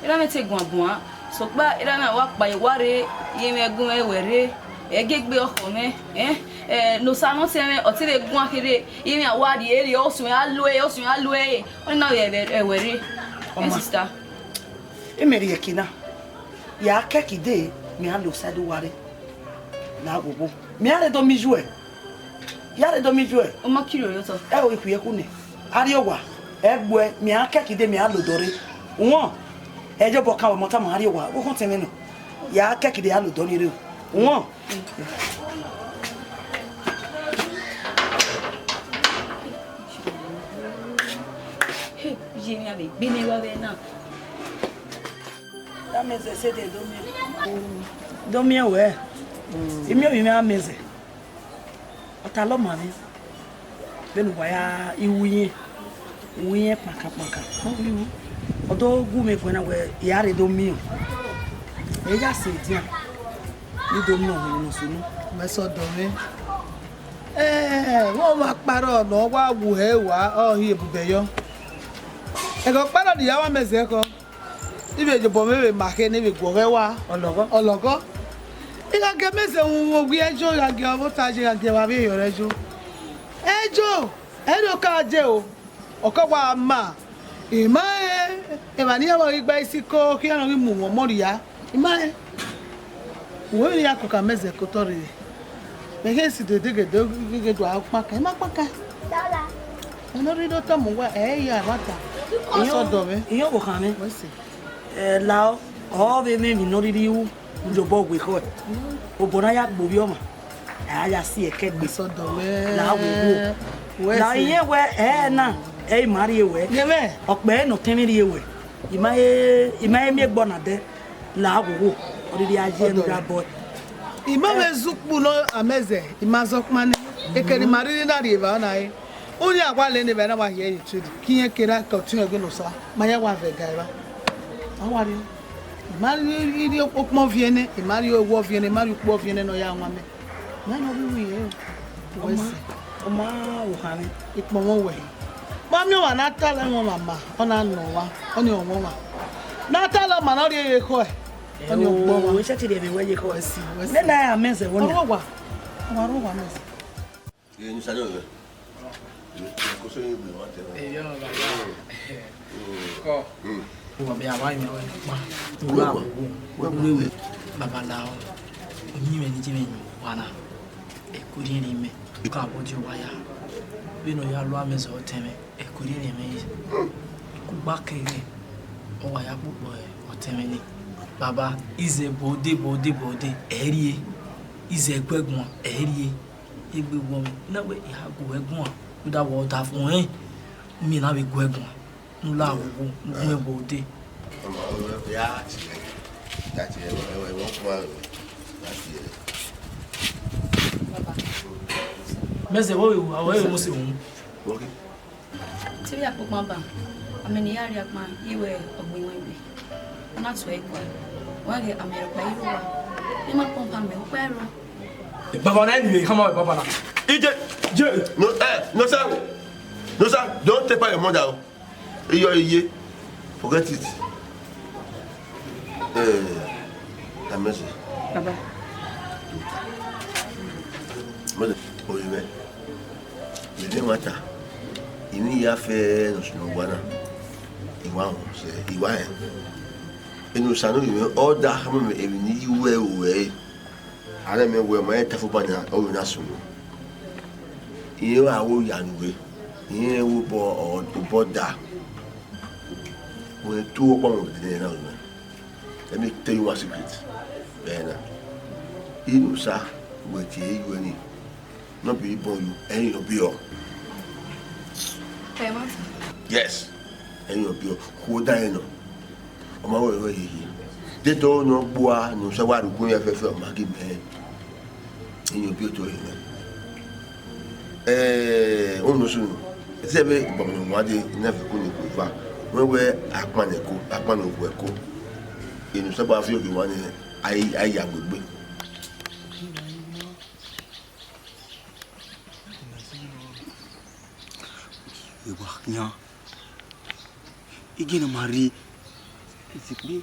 Erha mwẹ te guan guan, sokpan erha mwẹ wa kpa ye owa rre, iye mwẹ gu mwẹ wẹ rre, ẹgiegbe ọkhọ mwẹ, eh, eh, ne Osa ne ọtẹn mwẹ, ọ te vbe guan kherhe, iye mwẹ a wa rhie rhie, ọ suẹn a lu ẹre, ọ suẹn a lu ẹre, ọnii na vbe ẹwẹ rre. Eh, sister. Imẹ rhie ẹki na, ya kẹki dee, mẹ a lo side owa rre, la ghogho, mẹ a rhe do miẹn iyuẹ. Ya rre do miẹn iyuẹ. Ọ ma kiri ore otọ. Ẹ o, ikhuo ẹkhu nẹ. A rrie owa, ẹ gbuẹ, mẹ a kẹki dee, mẹ a lo odọ rre. Uhọn, ẹ yọ obọ kan, wẹ mọta ma rrie owa, vbe okhọn tẹn mwẹ nọ. Ya kẹki dee, a lo odọ ni rre o. Uhọn. Ye mẹ a vbe gbe ne wa vbe na. Amẹzẹ sẹ dee do miẹn. Do miẹn wẹ. Imiovbi mwẹ Amẹzẹ. Ọ talọ ma mwẹ, vbene uwa ya ru irẹn, ru irẹn kpankan kpankan. Ọ do gu mwẹ guan na wẹ, I ya rre do miẹn. Ẹ ya sẹ edian, ne I do miẹn ọmwa ne ọ sunu. Mẹ sẹ ọdọ mwẹ. Ẹ, vbe ọmwa kparọ ne ọ wa wu hẹ wa, ọ hi ebubẹ yọ. Ẹghẹ ọkparọ ne I ya wa Amẹzẹ khọ. I vbe ye obọ mwẹ vbe ma khe ne I vbe guọghọ ẹwa. Ọlọghọ. Ọlọghọ. I gha gie Amẹzẹ uhunmwu owie Ẹjo, I gha gie ọvbota ye, I gha gie evba vbe eyọrhẹ Ẹjo. Ẹjo, ẹre ọ ka je o. Ọ ka wa ma. I ma rẹn, emwa ne iran vbe ghi gba isi ko, khian ne ọ ghi mu uhunmwu ọmọ rhia. I ma rẹn. Uwẹ vbe ya koko Amẹzẹ ke otọ rre. Mẹ ghe si dede gede, ghe do a kpaka, I ma kpaka. Ẹn, ne ọ rhirhi otọ mu uwa, ẹ i ya ẹmwata. Ọ sẹ ọdọ mwẹ. Iyẹn ọvbokhan mwẹ. Wẹ sẹ. Ẹ, lao, ọ vbe mwẹ emwi ne ọ rhirhi ru, u ye obọ wẹ ekhọe. Obọ ne a ya gbe ovbi ọmwa, a ya si ẹkẹ gbe. Sẹ ọdọ mwẹ. Lao wẹ wo. Wẹ sẹ. Lao iyẹn wẹ, ẹ na, ẹ i ma rrie wẹ. Yẹ mwẹ. Ọkpẹ ne ọtẹn mwẹ rrie wẹ. I ma he, I ma he miẹn ẹgbọ na dẹ. La ghogho, ọ rhirhi a ye ne u ya bọ. I ma vbe zẹ ukpu nọ Amẹzẹ, I ma zẹ ọkpa nẹ. Ekẹn ne I ma rhirhi na rri evba na re. Urin a wa lele evba na wa hiẹ ye trade. Ke irẹn kere ke ọtiọnrẹn ghe ne Osa, ma ya wa vẹ ga evba. A wa rrie. I ma rhirhi rhie ukpọn viẹ nẹ, I ma rhie owa viẹ nẹ, I ma rhie ukpo viẹ nẹ ne ọ ya wan mẹ. Mẹ nọ vbe uwu irẹn o. Wẹ sẹ. Ọ ma, ọ ma ru okhanmwẹ. Ikpọnmwẹ wẹ. Ma miẹn ọmwa ne a talọ ẹmwẹ ọmwa ma, ọ na nọ ọmwa, ọ ni ọmwa ọmwa. Ne a talọ ọmwa ne ọ rhie ye ekhọe, ọ ni ọgbọ ọmwa. Wẹ sẹ te rhie ẹmwẹ wẹ ye ekhọe. Wẹ sẹ, wẹ sẹ. Nene a Amẹzẹ vbọ nẹ. Ọ rre owa, ọ ma rre owa Amẹzẹ. Ẹ, ne Osa yọ vẹ. Ko so ye gbe wa tẹ. Ẹ, yọ, baba. Kọ. Wọ bẹ a wa yan wẹ nọkpa. Wẹ, wẹ, wẹ, wẹ, wẹ. Babalao, emwi mwẹ ne I je mwẹ yan owa na. Ẹko irhiẹnrhiẹn mẹ, ka vbe ọdiọn wa ya. Vbene ọ ya lo amẹ zẹ ọtẹn mwẹ, ẹko irhiẹnrhiẹn mẹ ye. Kugba kẹghẹ, ọ wa ya kpokpo ọtẹn mwẹ nii. Baba, izẹ bọde, bọde, bọde, ẹ rrie. Izẹ guẹ guan, ẹ rrie. Egbe wọ mwẹ, na wẹ I ha gu wẹ guan, rhunmwuda wẹ ọdafẹn ọnrẹn, miẹn na vbe gu wẹ guan. Ne u la vbe owo, ne u gu ẹn vbe odẹ. Ọmọ, ọmọ, ya tie, ya tie, ẹwẹ, ẹwẹ, ẹwẹ, ọkpa, ya tie. Mẹzẹ, wo, wo, wo, wo, mo se wu. Okay. Te ya kpokpan ba, amẹ ne ya rhie akpan, ye wẹ ọgbọ iwẹn gbe. Ọ na tuẹ ikua. Wa ghe amẹ ọkpa iru wa. Ne ma pọmpa mẹ, ọkpa ẹro. Baba na, anyway, come on, Baba na. Ije, je. No, eh, no, sir. No, sir. Don't take by your mother. Iyọ iye, forget it. Eh, Amẹse. Baba. Amẹse, oyi mwẹ. Mẹ de mwa ta. Emwi ya fẹ ne ọ sunu owa na. I wa họn sẹ, I wa họn. Enu Osa ne ovbi mwẹ, ọ da khama mwẹ emwi ne I ru ẹre ruẹ. Arẹn mẹ wẹ, ma rẹn ta fo ba nian, ọ vbe na sunu. Irẹn wa ru oya ne uwẹ, irẹn ru obọ, obọ da. Wẹ tu ọkpa mwẹ vbe dede na wẹ. Let me tell you one secret. Ẹna. Inu Osa, wẹ tie yu ẹre nii. No be born you, ẹre ọ biẹ. Yes. Ẹre ọ biẹ. Khuo da ẹre nọ. Ọ ma wẹ wẹ hiehie. Dedo ne ọ gbua ne Osa wa rhie ugbẹn fẹfẹ, ọ ma ghi mẹ. Ẹre ọ biẹ otọ ẹre nọ. Eh, unu sunu. Ẹsẹ vbe igbọmọ wa de ne vbe ku ne ku va. Wẹ wẹ akpan ne ku, akpan ne ku ẹko. Inu Osa ba fi ogi wa ne ai, ai ya gbegbe. Ewa khian. Igie ne ọ ma rhie, ẹzẹkpe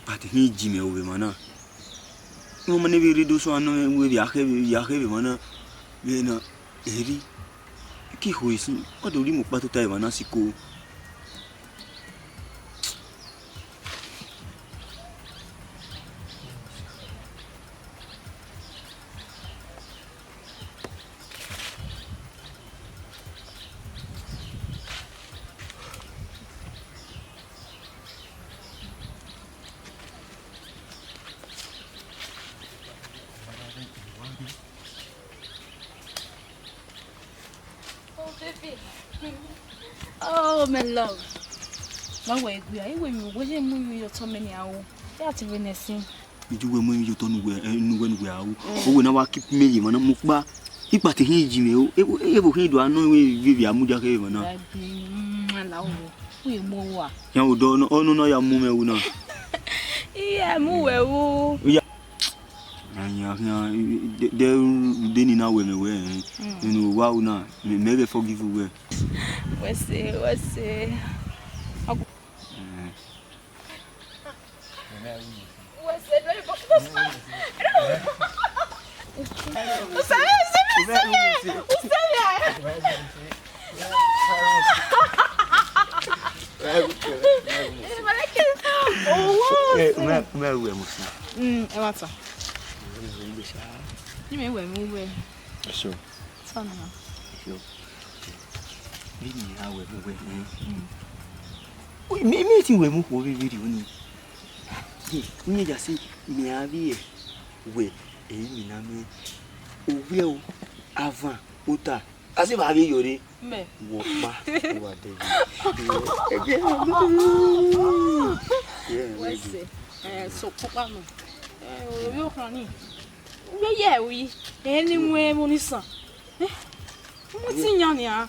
pate hin ji mẹ ru vbe emwa na. Emwa ne vbe rre do sua nọ mwẹ, vbe a khẹ, vbe a khẹ vbe emwa na, vbe na, eri, ke I ho esin, ọ do rhie imẹ ọkpa tota emwa na siko. Oh, baby. Oh, my love. Ma wẹ egbe a, I wẹ emwi wẹ ye mu ye otọ mẹ ni a ru. Ya te vbe nẹ sin. Iju wẹ mu emwi ye otọ ne uwẹ, eh, ne uwẹ, ne uwẹ a ru. Mm. Ọ wẹ na wa keep me ye emwa na mu kpa. Ikpati hin ji mẹ o. Evo, evo hin do a nọ wẹ vbe a mudia kẹ emwa na. Baby, mm, ala wo. Wẹ mu owa. Ya wo do, ọ nọ, ọ nọ na ya mu mẹ ru na. Iye mu wẹ ru. Iya. Ayan, ayan, de, de, de ni na wẹ mẹ wẹ, eh. Mm. Inu wa ru na, mẹ, mẹ ghẹ forgive wẹ. Wẹ se, wẹ se. Eh. Wẹ se, very good. Usemi, usemi, usemi, usemi. Eh, mẹ, mẹ ru ẹmwẹ. Mm, ẹ wa ta. Ni mẹ wẹ mu wẹ. Eso. Tọ na. Eso. Vbene I gha wẹ mu wẹ, eh. Mm. Ui, mẹ, mẹ te wẹ mu khuo vbe vberriọ nii. Ye, uyẹn ya sẹ, mẹ a vbiẹ wẹ, ẹre imẹ na mẹ. Ovbiẹ o, avan, ota, a sẹ vbe a vbe yọ re. Mẹ. Wẹ ọkpa, wa dẹ ye. Wẹ sẹ, eh, so kpokpa nọ. Eh, ovbi okhan nii. Uwẹ ye ẹre, ẹ ne wẹ ẹmwẹ ni san. Eh, mo ti yan nian.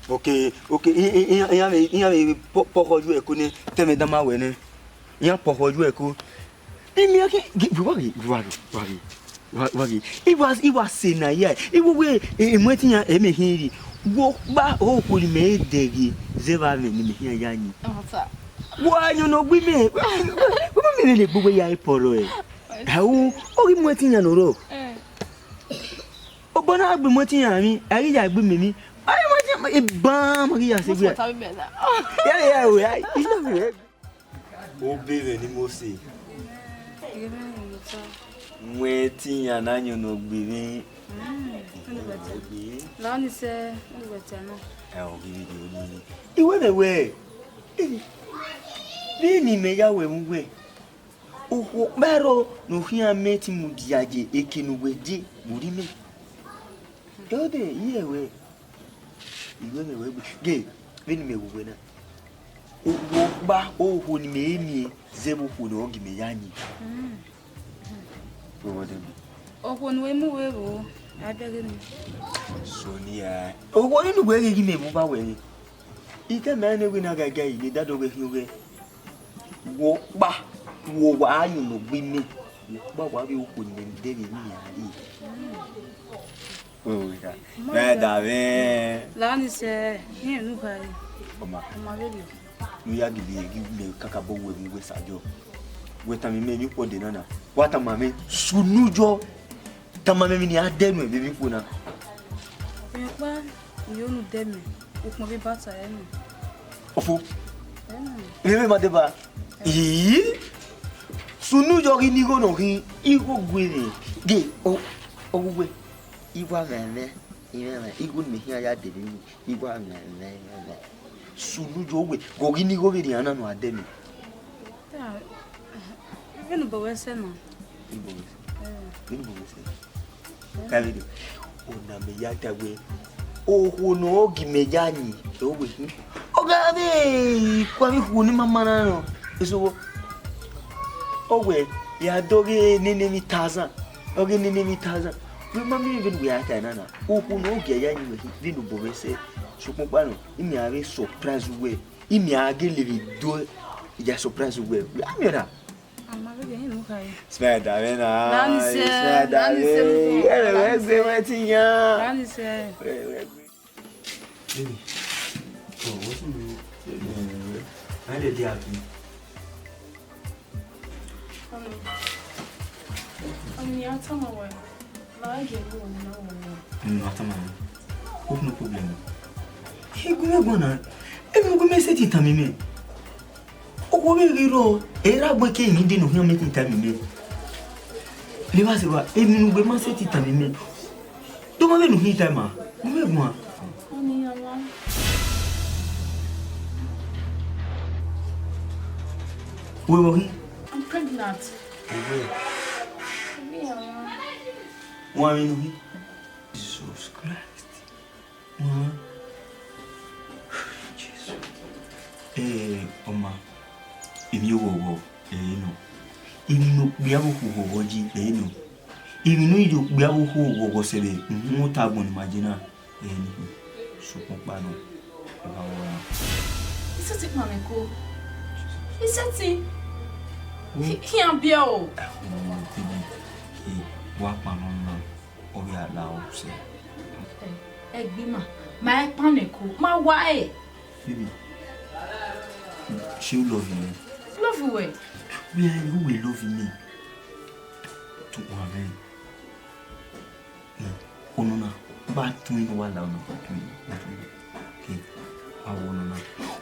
Ok, ok, i, i, i, iran vbe, iran vbe pọ-, pọkhọ yu ẹko nẹ, te ẹmwẹ dan ma wẹ nẹ. Iran pọkhọ yu ẹko. Emian ke, ge, wa ghe, wa ghe, wa ghe, wa, wa ghe. I wa, i wa sẹ na ya. I wo we, e, e, mu ẹtin yan, e, mẹ hin rri. Wo kpa, o, kori mẹ dẹghe, zẹ vbe amwẹ ne mẹ hin ya yin. Wa yan ne ọ gbe mẹ. Wa, wa, mẹ vbe le gbe uwẹ ya ipọrọ ẹ. Au, ọ ghi mu ẹtin yan nọ rrọọ. Eh. Obọ na gbe mu ẹtin yan emwi, a ghi ya gbe mẹ emwi. A ghi mu ẹtin yan, e ban, ma ghi ya sẹ egbe. Ya, ya, o, ya, it's not me. Obọ vbe ne Mose. Wẹ te iran na yọn ne ọ gbe mwẹ. Mm, ọnii wẹ ta. Ọ gbe. La ọnii sẹ, ọnii wẹ ta na. Ẹ, ọ ghi vbe do nii. I wẹ vbe wẹ, vbene imẹ ya wẹ vbe uwẹ, okhuo ọkpa rrọọ ne ọ khian mẹ te mudia ye eke ne uwẹ ye vbe orhu mẹ. Ẹ, ọ dẹ, I rẹn wẹ, I wẹ vbe wẹ gbe. Ghe, vbene imẹ wu wẹ na. Okhuo ọkpa, okhuo ne imẹ i miẹn zẹ vbe okhuo ne ọ gie mẹ ya yin. Mm. Vbe wẹ dẹ mi? Okhuo ne uwẹ mu vbe vbo, a bẹghe nii. Sonia, okhuo nii ne uwẹ ghi gie mẹ vbe uba wẹ re. I tama ẹn ne wẹ na ghẹ ghẹ, I ne daddy wẹ khian ghẹ. Wẹ ọkpa, wẹ wa yọn ne ọ gbe mẹ. Wẹ ọkpa wa vbe okhuo ne imẹ dẹ vbe yin a re. Wẹ wẹ ra. Mẹ da mwẹ. La ọnii sẹ, rẹn ne u khare. Ọ ma. Ọ ma vberriọ. Ne u ya gele ghi mẹ kakabọ wẹ mu wẹ sa yọ. Wẹ tama mẹ emwi kpọ de na na. Wa tama mẹ sunu yọ. Tama mẹ emwi ne a dẹ nuẹn vbe emwi khuo na. Rẹn ọkpa, I yo ne u dẹ mẹ, ukpọn vbe bata ẹre nọ. Ọfo. Ẹre nọ. Vbe emwi ma deba. Ii. Sunu yọ ghi ne igho nọ ghi, igho gue mwẹ. Ghe, ọ, ọ gu wẹ. Igho a mwẹ mwẹ, I mwẹ mwẹ, igho ne imẹ khian ya dẹ vbe emwi, igho a mwẹ mwẹ, I mwẹ mwẹ. Sunu yọ wẹ, ghe ọ ghi ne igho vberriọ na nọ a dẹ mẹ. Vbene obọ wẹ sẹ na. Vbene obọ wẹ sẹ. Eh. Vbene obọ wẹ sẹ. Ka vbe do. Ọna mẹ ya ta wẹ, okhuo ne ọ gie mẹ ya yin, ọ wẹ hin. Ọ gha vbe kua vbe ikhuo ne ima ma na nọ. Eso vbo? Ọ wẹ, ya dọghe nene emwi thousand. Ọ ghe nene emwi thousand. Wẹ ma miẹn vbene uwẹ ya ta na na. Okhuo ne ọ gie ya yin wẹ hin, vbene obọ wẹ sẹ. Sokpan ọkpa nọ, imẹ a vbe surprise uwẹ. Imẹ a gele vbe do ya surprise uwẹ. Wẹ a miẹn na? Ama vbe ghe hin nu kha ye. Smell da vbe na. Lani sẹ, smell da lani sẹ vbe. Ẹ, wẹ gbe wẹ ti yan. Lani sẹ. Wẹ, wẹ gbe. Baby, oh, what you mean? Why they dey happy? Ọni, ọni, a tama wẹ. Ma a gie gu ọni na wẹ. Mm, a tama wẹ. Hope no problem. He gu me gbọn na. Emi gu me sẹtin tama mẹ. Okhuo vbe ghi rrọọ, erha agbọn ke emwi de ne ọ khian mẹ te tama mẹ. Levba sẹ evba, emwi ne uwẹ ma sẹtin tama mẹ. Do ma vbene u khin tama, gu me guan. Ọni, a wa. Wẹ vbọ khin? I'm pregnant. Wẹ. Ọni, a wa. Wan vbene u khin? Jesus Christ. Wan. Jesu. Eh, ọ ma, emwi oghọghọ ẹre nọ. Emwi ne okpia vbe okhuo oghọghọ yi ẹre nọ. Emwi ne ọ ye okpia vbe okhuo oghọghọ sẹ vbe uhunmwu ota agbọn ne ima ye na, ẹre nọ. Sokpan ọkpa nọ, ọ gha wọọ na. I sẹtin kpannẹ ko. I sẹtin. Khian biẹ o. Ọmọ, baby, eh, wa kpannọ na. Ọ ghi a la ọ sẹ. Ẹgbẹe ima, ma i kpannẹ ko, ma wa ẹre. Baby, ṣé u love me? Love wẹ? Vbe a ru wẹ love me? Tu wan vẹ. Ọnọna, ba tun inọ wa la ọna, ba tun inọ, ba tun inọ. Okay, wa wọ ọnọna.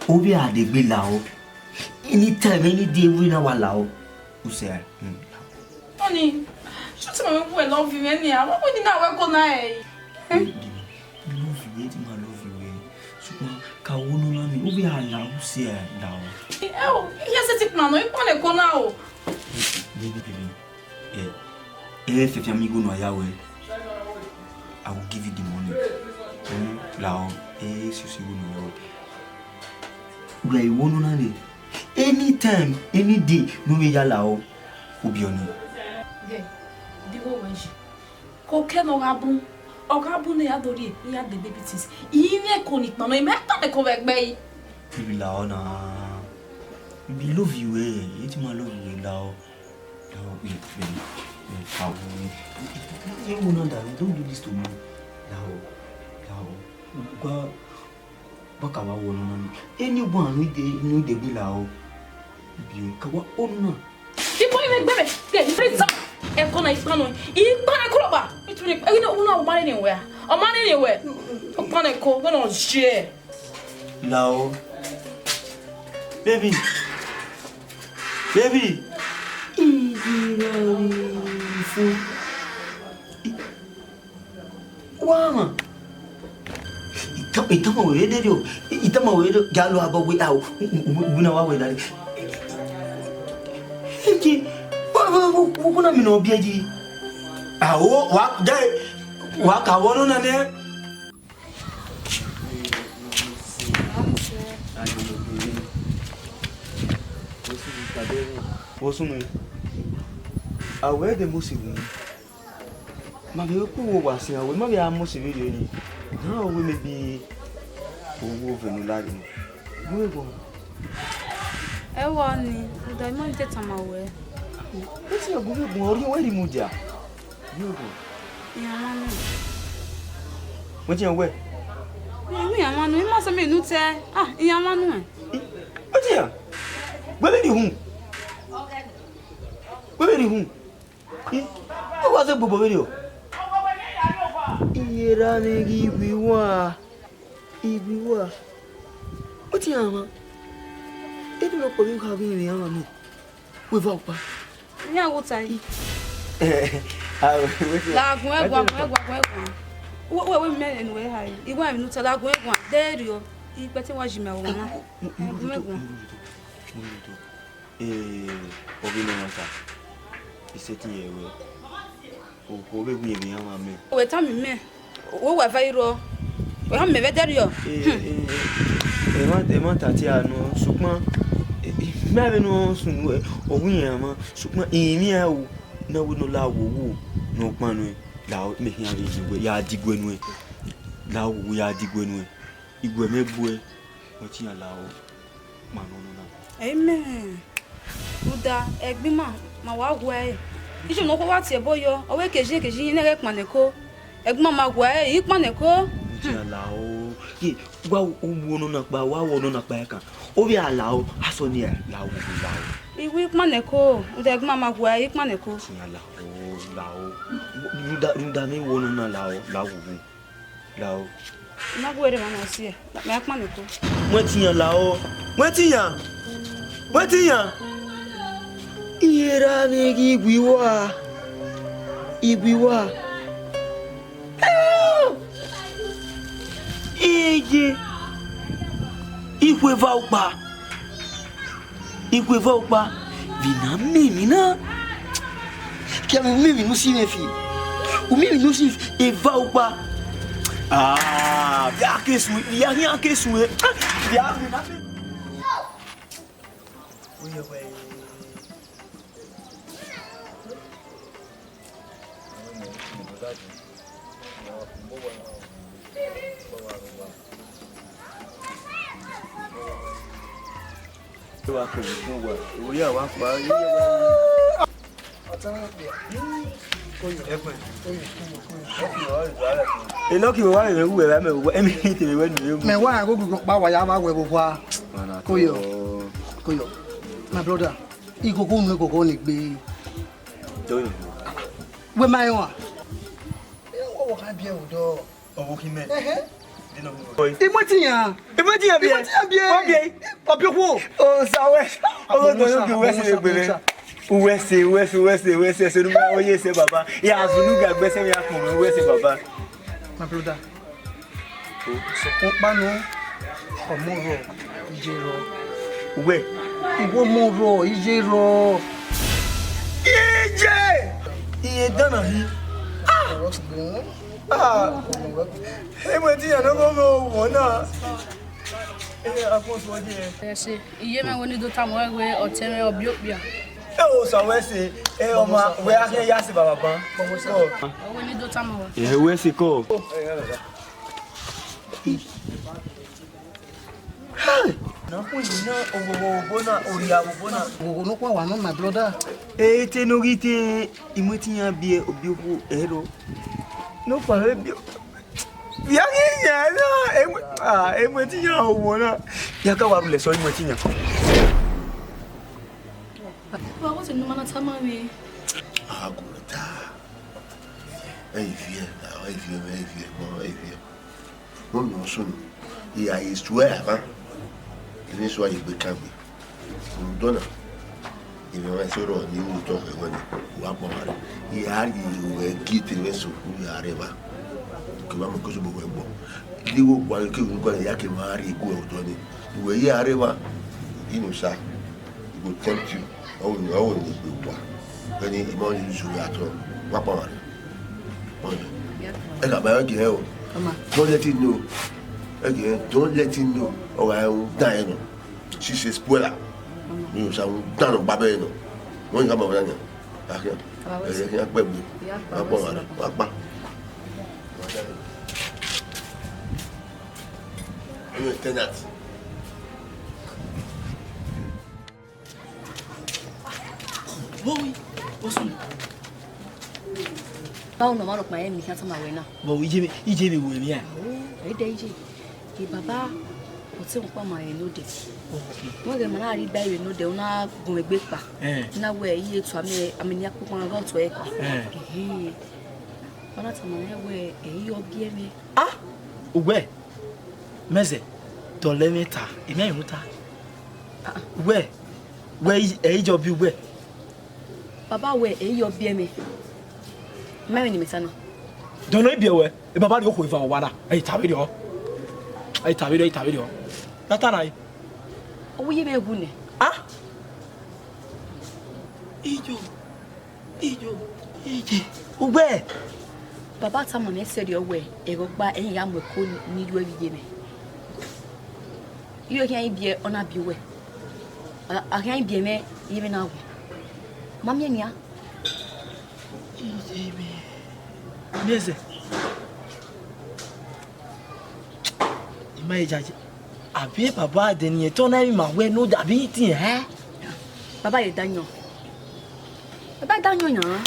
Ovbi a degbe la ọ. Anytime, any day, every na wa la ọ. U sẹ, mm, la ọ. Honey, ṣé o ti mọ̀ wípé ẹ love me ni? Àwọn ọmọ ní náà wẹ́ kó náà ẹ̀. Baby, love you, ẹ ti máa love you, ẹ. Ṣùgbọ́n ka wo nọ lánàá, ó bí àlà ó ṣe àlà o. Ẹ o, iye ṣe ti pàànà, ipò lè kó náà o. Baby, baby, ẹ, ẹ fẹ́ fi amigo nọ ya wẹ. I will give you the money. Mm, la o, ẹ ṣe ṣe wo nọ ya wẹ. Wẹ ìwọ nọ lánàá, anytime, any day, no me ya la o. Obiọni. Gẹ, digo wẹ yi. Ko kẹ ne ọ gha bun, ọ gha bun ne ya do rhie, ne ya de baby things. I mwẹ ẹko ni kpannọ, I ma kpannẹ ẹko vbe ẹgbẹ yi. Ibi la ọ na. Ibi love you, eh. I ti ma love you, la ọ. La ọ, eh, eh, eh, la ọ. You wanna die? Don't do this to me. La ọ, la ọ. Gua Baka wa wo nọ na ni. Anyone who dey, who dey be la o. Bi o, ka wa onu na. Ibo ime gbẹmẹ, ke ife ta. Ẹko na ikpannọ. Ikpannọ ẹko ba. Ituni, ẹyin na, una o mare ni wẹ. O mare ni wẹ. O kpannọ ẹko, gbe na je. La o. Baby. Baby. Ibi ra o. Wa ma. Ita-, itama wẹ vbe deri o. Itama wẹ vbe deri, ya lo abọ wẹ, a, u, u, u, u na wa wẹ dare. Eke, wa, wa, wa, wa, wa na mi nọ biẹ yi. A, o, wa, de, wa ka wọ nọ na nẹ. Wo sunu. A wẹ de mo si wu. Ma vbe ku wo wa siẹn wẹ, ma vbe a mọ sẹ vberriọ yi. Na ọ wẹ maybe owo vbe ne u la ghe nọ. Gu egbe. Ẹwọ ni, rhunmwuda ima te tama wẹ. Esi a gu egbe, ọ rhie wẹ rhie mudia. Gu egbe. Iran ma nẹ. Wẹ tiẹn wẹ. Iran ma nẹ, ima sẹ mi nu tẹ. Ah, iran ma nẹ. Wẹ tiẹn. Wẹ vbe ni hun. Wẹ vbe ni hun. I, ọ wa zẹ gbobọ vberriọ. Iye ra mwẹ ghi iwe uwa, iwe uwa. Wẹ tiẹn mwa. Ede nọ kpọ vbe kha ghi mwẹ iran mwa nẹ. Wẹ va ọkpa. Iran wo ta yi. Ah, wẹ, wẹ, wẹ. La gun ẹguan, gun ẹguan, gun ẹguan. Wẹ, wẹ, wẹ mẹ enu wẹ ha yi. Iwe mi nu ta la gun ẹguan. De rriọ. Ikpẹtin wa ji mẹ ọmwa. Gun ẹguan. Ee, ọ ghi nọ ẹmwata, I sẹtin ye ruẹ, okhuo vbe gu yẹn vbe iran mwa mẹ. Wẹ tama mẹ, wẹ wa eva i rrọọ, wẹ ha mẹ vbe ẹdẹrriọ. Ee, ee, ee, ẹmwata, ẹmwata tie a nọ, sokpan, eh, eh, mẹ vbe nọ sunu, eh, ọ wu iran mwa, sokpan, I rinmwian ẹre o, ne a wẹ ne ọ la wowo ne ọ kpan nuẹn, la mẹ khian vbe yi wẹ, ya diguẹ nuẹn, la wowo ya diguẹ nuẹn, iguẹ mẹ gbuẹ, wẹ te iran la o. Kpannọ nọ na. Amen. Rhunmwuda, ẹgbin ima ma wa wu ẹre. Iye ne okhuo wa tie ẹbọ yọ, ọ wẹ ke yin, ke yin ne ẹghẹ kpannẹ ko. Ẹgbin ima ma wu ẹre, I kpannẹ ko. Ẹ i la o. Ye, wa wu nọ na kpa, wa wu nọ na kpa ẹkan. Ovbi a la o, asọn ni a la o, la o. I wu I kpannẹ ko, rhunmwuda ẹgbin ima ma wu ẹre, I kpannẹ ko. Ẹ i la o, la o. Rhunmwuda, rhunmwuda ne I wu nọ na la o, la o. Lao. Na gu ẹre mwa na si ẹe, mẹ a kpannẹ ko. Wẹ te iran lao. Wẹ te iran. Wẹ te iran. Iye ra mwẹ ghi igue uwa. Igue uwa. Iye. Ikhuo eva ukpa. Ikhuo eva ukpa, vbe na miẹn emwi na? Ke a vbe miẹn emwi ne u si mwẹ fi? U miẹn emwi ne u si eva ukpa? Ah, vbe a ke sun, vbe a khian ke sun, eh? Vbe a vbe na. Enọki vbe wa rẹn uwẹ vbe amẹ, ẹmwẹ te vbe wẹ nure mu. Mẹ wa rẹn ghogo kpa wa ya vba wẹ vbe owa. Koyo. Koyo. My brother, igogo unu igogo ni gbe. Wẹ ma rẹn wa? Ọvbokhan biẹ vbe odọ. Ọvbokhan mẹ. Ẹhẹn. Imọtiyan. Imọtiyan biẹ. Imọtiyan biẹ. Ọ biẹ. Ọ biẹ okhuo. Osa wẹ. Ọgọdọ yóò di wẹ sẹ egbe rẹ. Uwẹ sẹ, uwẹ sẹ, uwẹ sẹ, uwẹ sẹ, ẹsẹ numu, ọ ye sẹ baba. Ya zunu ga gbẹsẹ ya kpọnmwẹ, uwẹ sẹ baba. My brother. Sokpan ọkpa nọ, ọmọ rrọọ, iye rrọọ. Uwẹ. Iwẹ ọmọ rrọọ, iye rrọọ. Iye! Iye dan na hi. Ah! Ah! Emọ ẹtin yan ne ọ ghọghọ owọ na. Ẹ, a kpọnmwẹ osuọ ye. Ẹ sẹ, iye mwẹ wẹ ne I do tama ruẹ wẹ ọtẹn mwẹ ọ biẹ okpia. Ẹ, osa wẹ sẹ, ẹ, ọma, wẹ a khian ya sẹ baba ban. Ọ wẹ ne I do tama ruẹ. Ẹ, wẹ sẹ kọ. Hey! Na khuẹn emwi na, oghogho obo na, orhia obo na. Oghogho nọkhua wa nọ, my brother. Ẹ, te ne ọ ghi te, imọtiyan biẹ, ọ biẹ okhuo ẹrọ. Nọkhua vbe biẹ. Via ghi yan na, emọ, ah, imọtiyan owọ na. Ya ka wa rhulẹ sẹ imọtiyan. Wa, what's the number na tama mi? A gu ta. Ẹ i viẹ, ẹ i viẹ, ẹ i viẹ, ẹ i viẹ. Nọ nọ sunu, I swear, ha? Eni sua ye gbe kangbe. Unu dọ na. Emwi ọmwa eso rrọọ ni ru otọ khẹ wẹ ni, wa kpọnmwẹ rre. I ra rhie ruẹ gi te mwẹ so, u ya rre evba. Ke wa mu ekosobo wẹ gbọ. Igho guan ke ru guan ya ke wa rhie gu otọ ni. Uwẹ ya rre evba, inu sa, I go tempt you. Ọ wẹ, ọ wẹ ni gbe wa. Vbene I ma use you at all. Wa kpọnmwẹ rre. Kpọnmwẹ rre. Ẹ ka ba ẹre gie o. Don't let him know. Ẹ gie, don't let him know. Ọ gha rhunmwuda ẹre nọ. She's a spoiler. Mi ò sa rhunmwuda nọ gba bẹẹ nọ. Wọ́n yìí ká máa wọlé yẹn. Akíá. Ẹ yẹ kí wọ́n pẹ̀ mí. Wọ́n pọ̀ wà rẹ̀. Wọ́n pa. Wọ́n yóò tẹ́ náà. Mọwi, osun. Báwo nọ ma rọ kpa ẹmwẹ ne I khian tama ruẹ na? Mọwi, iye mwẹ, iye mwẹ wẹ emwi a? Ẹ dẹ iye. E baba, ọtẹn kpa ma rẹn nodẹ. Wẹ ghẹ ma na rhie iba ẹre nodẹ, u na gun egbe kpa. Eh. Na wẹ iye tu amẹ, amẹ ne a kpokpo na gha ọtọ ẹre kpa. Eh. Ehe. Ọ na tama mwẹ wẹ, ẹ i yọ biẹ mwẹ. Ah! Uwẹ, mẹzẹ, dọlọ ẹmwẹ ta, I ma rẹn ta. Uwẹ, wẹ ẹ i yọ biẹ uwẹ. Baba wẹ ẹ i yọ biẹ mwẹ. I ma rẹn ne imẹ ta na. Dọlọ ibiẹ wẹ, e baba rhie okhuo eva ọwa na. Ẹ i ta vberriọ. Ẹ i ta vberriọ, ẹ i ta vberriọ. Na ta na. Ọ wẹ iye mwẹ wu nẹ. Ah! Iyo. Iyo, iye, uwẹ. Baba tama mwẹ sẹrriọ wẹ, ẹghẹ ọkpa ẹre I ya mu ẹko ni ru ẹvbiye mwẹ. Iyo, khian I biẹ, ọ na biẹ uwẹ. A, a khian I biẹ mwẹ, iye mwẹ na wu. Ma miẹn nian. Iye mwẹ. Miẹn zẹ. I ma he yayi. Avbe baba dẹ ne irẹn tọn na, emwi ma wẹ ne ọ da vbe itiẹn hẹ? Baba ye da yan. Baba da yan yan.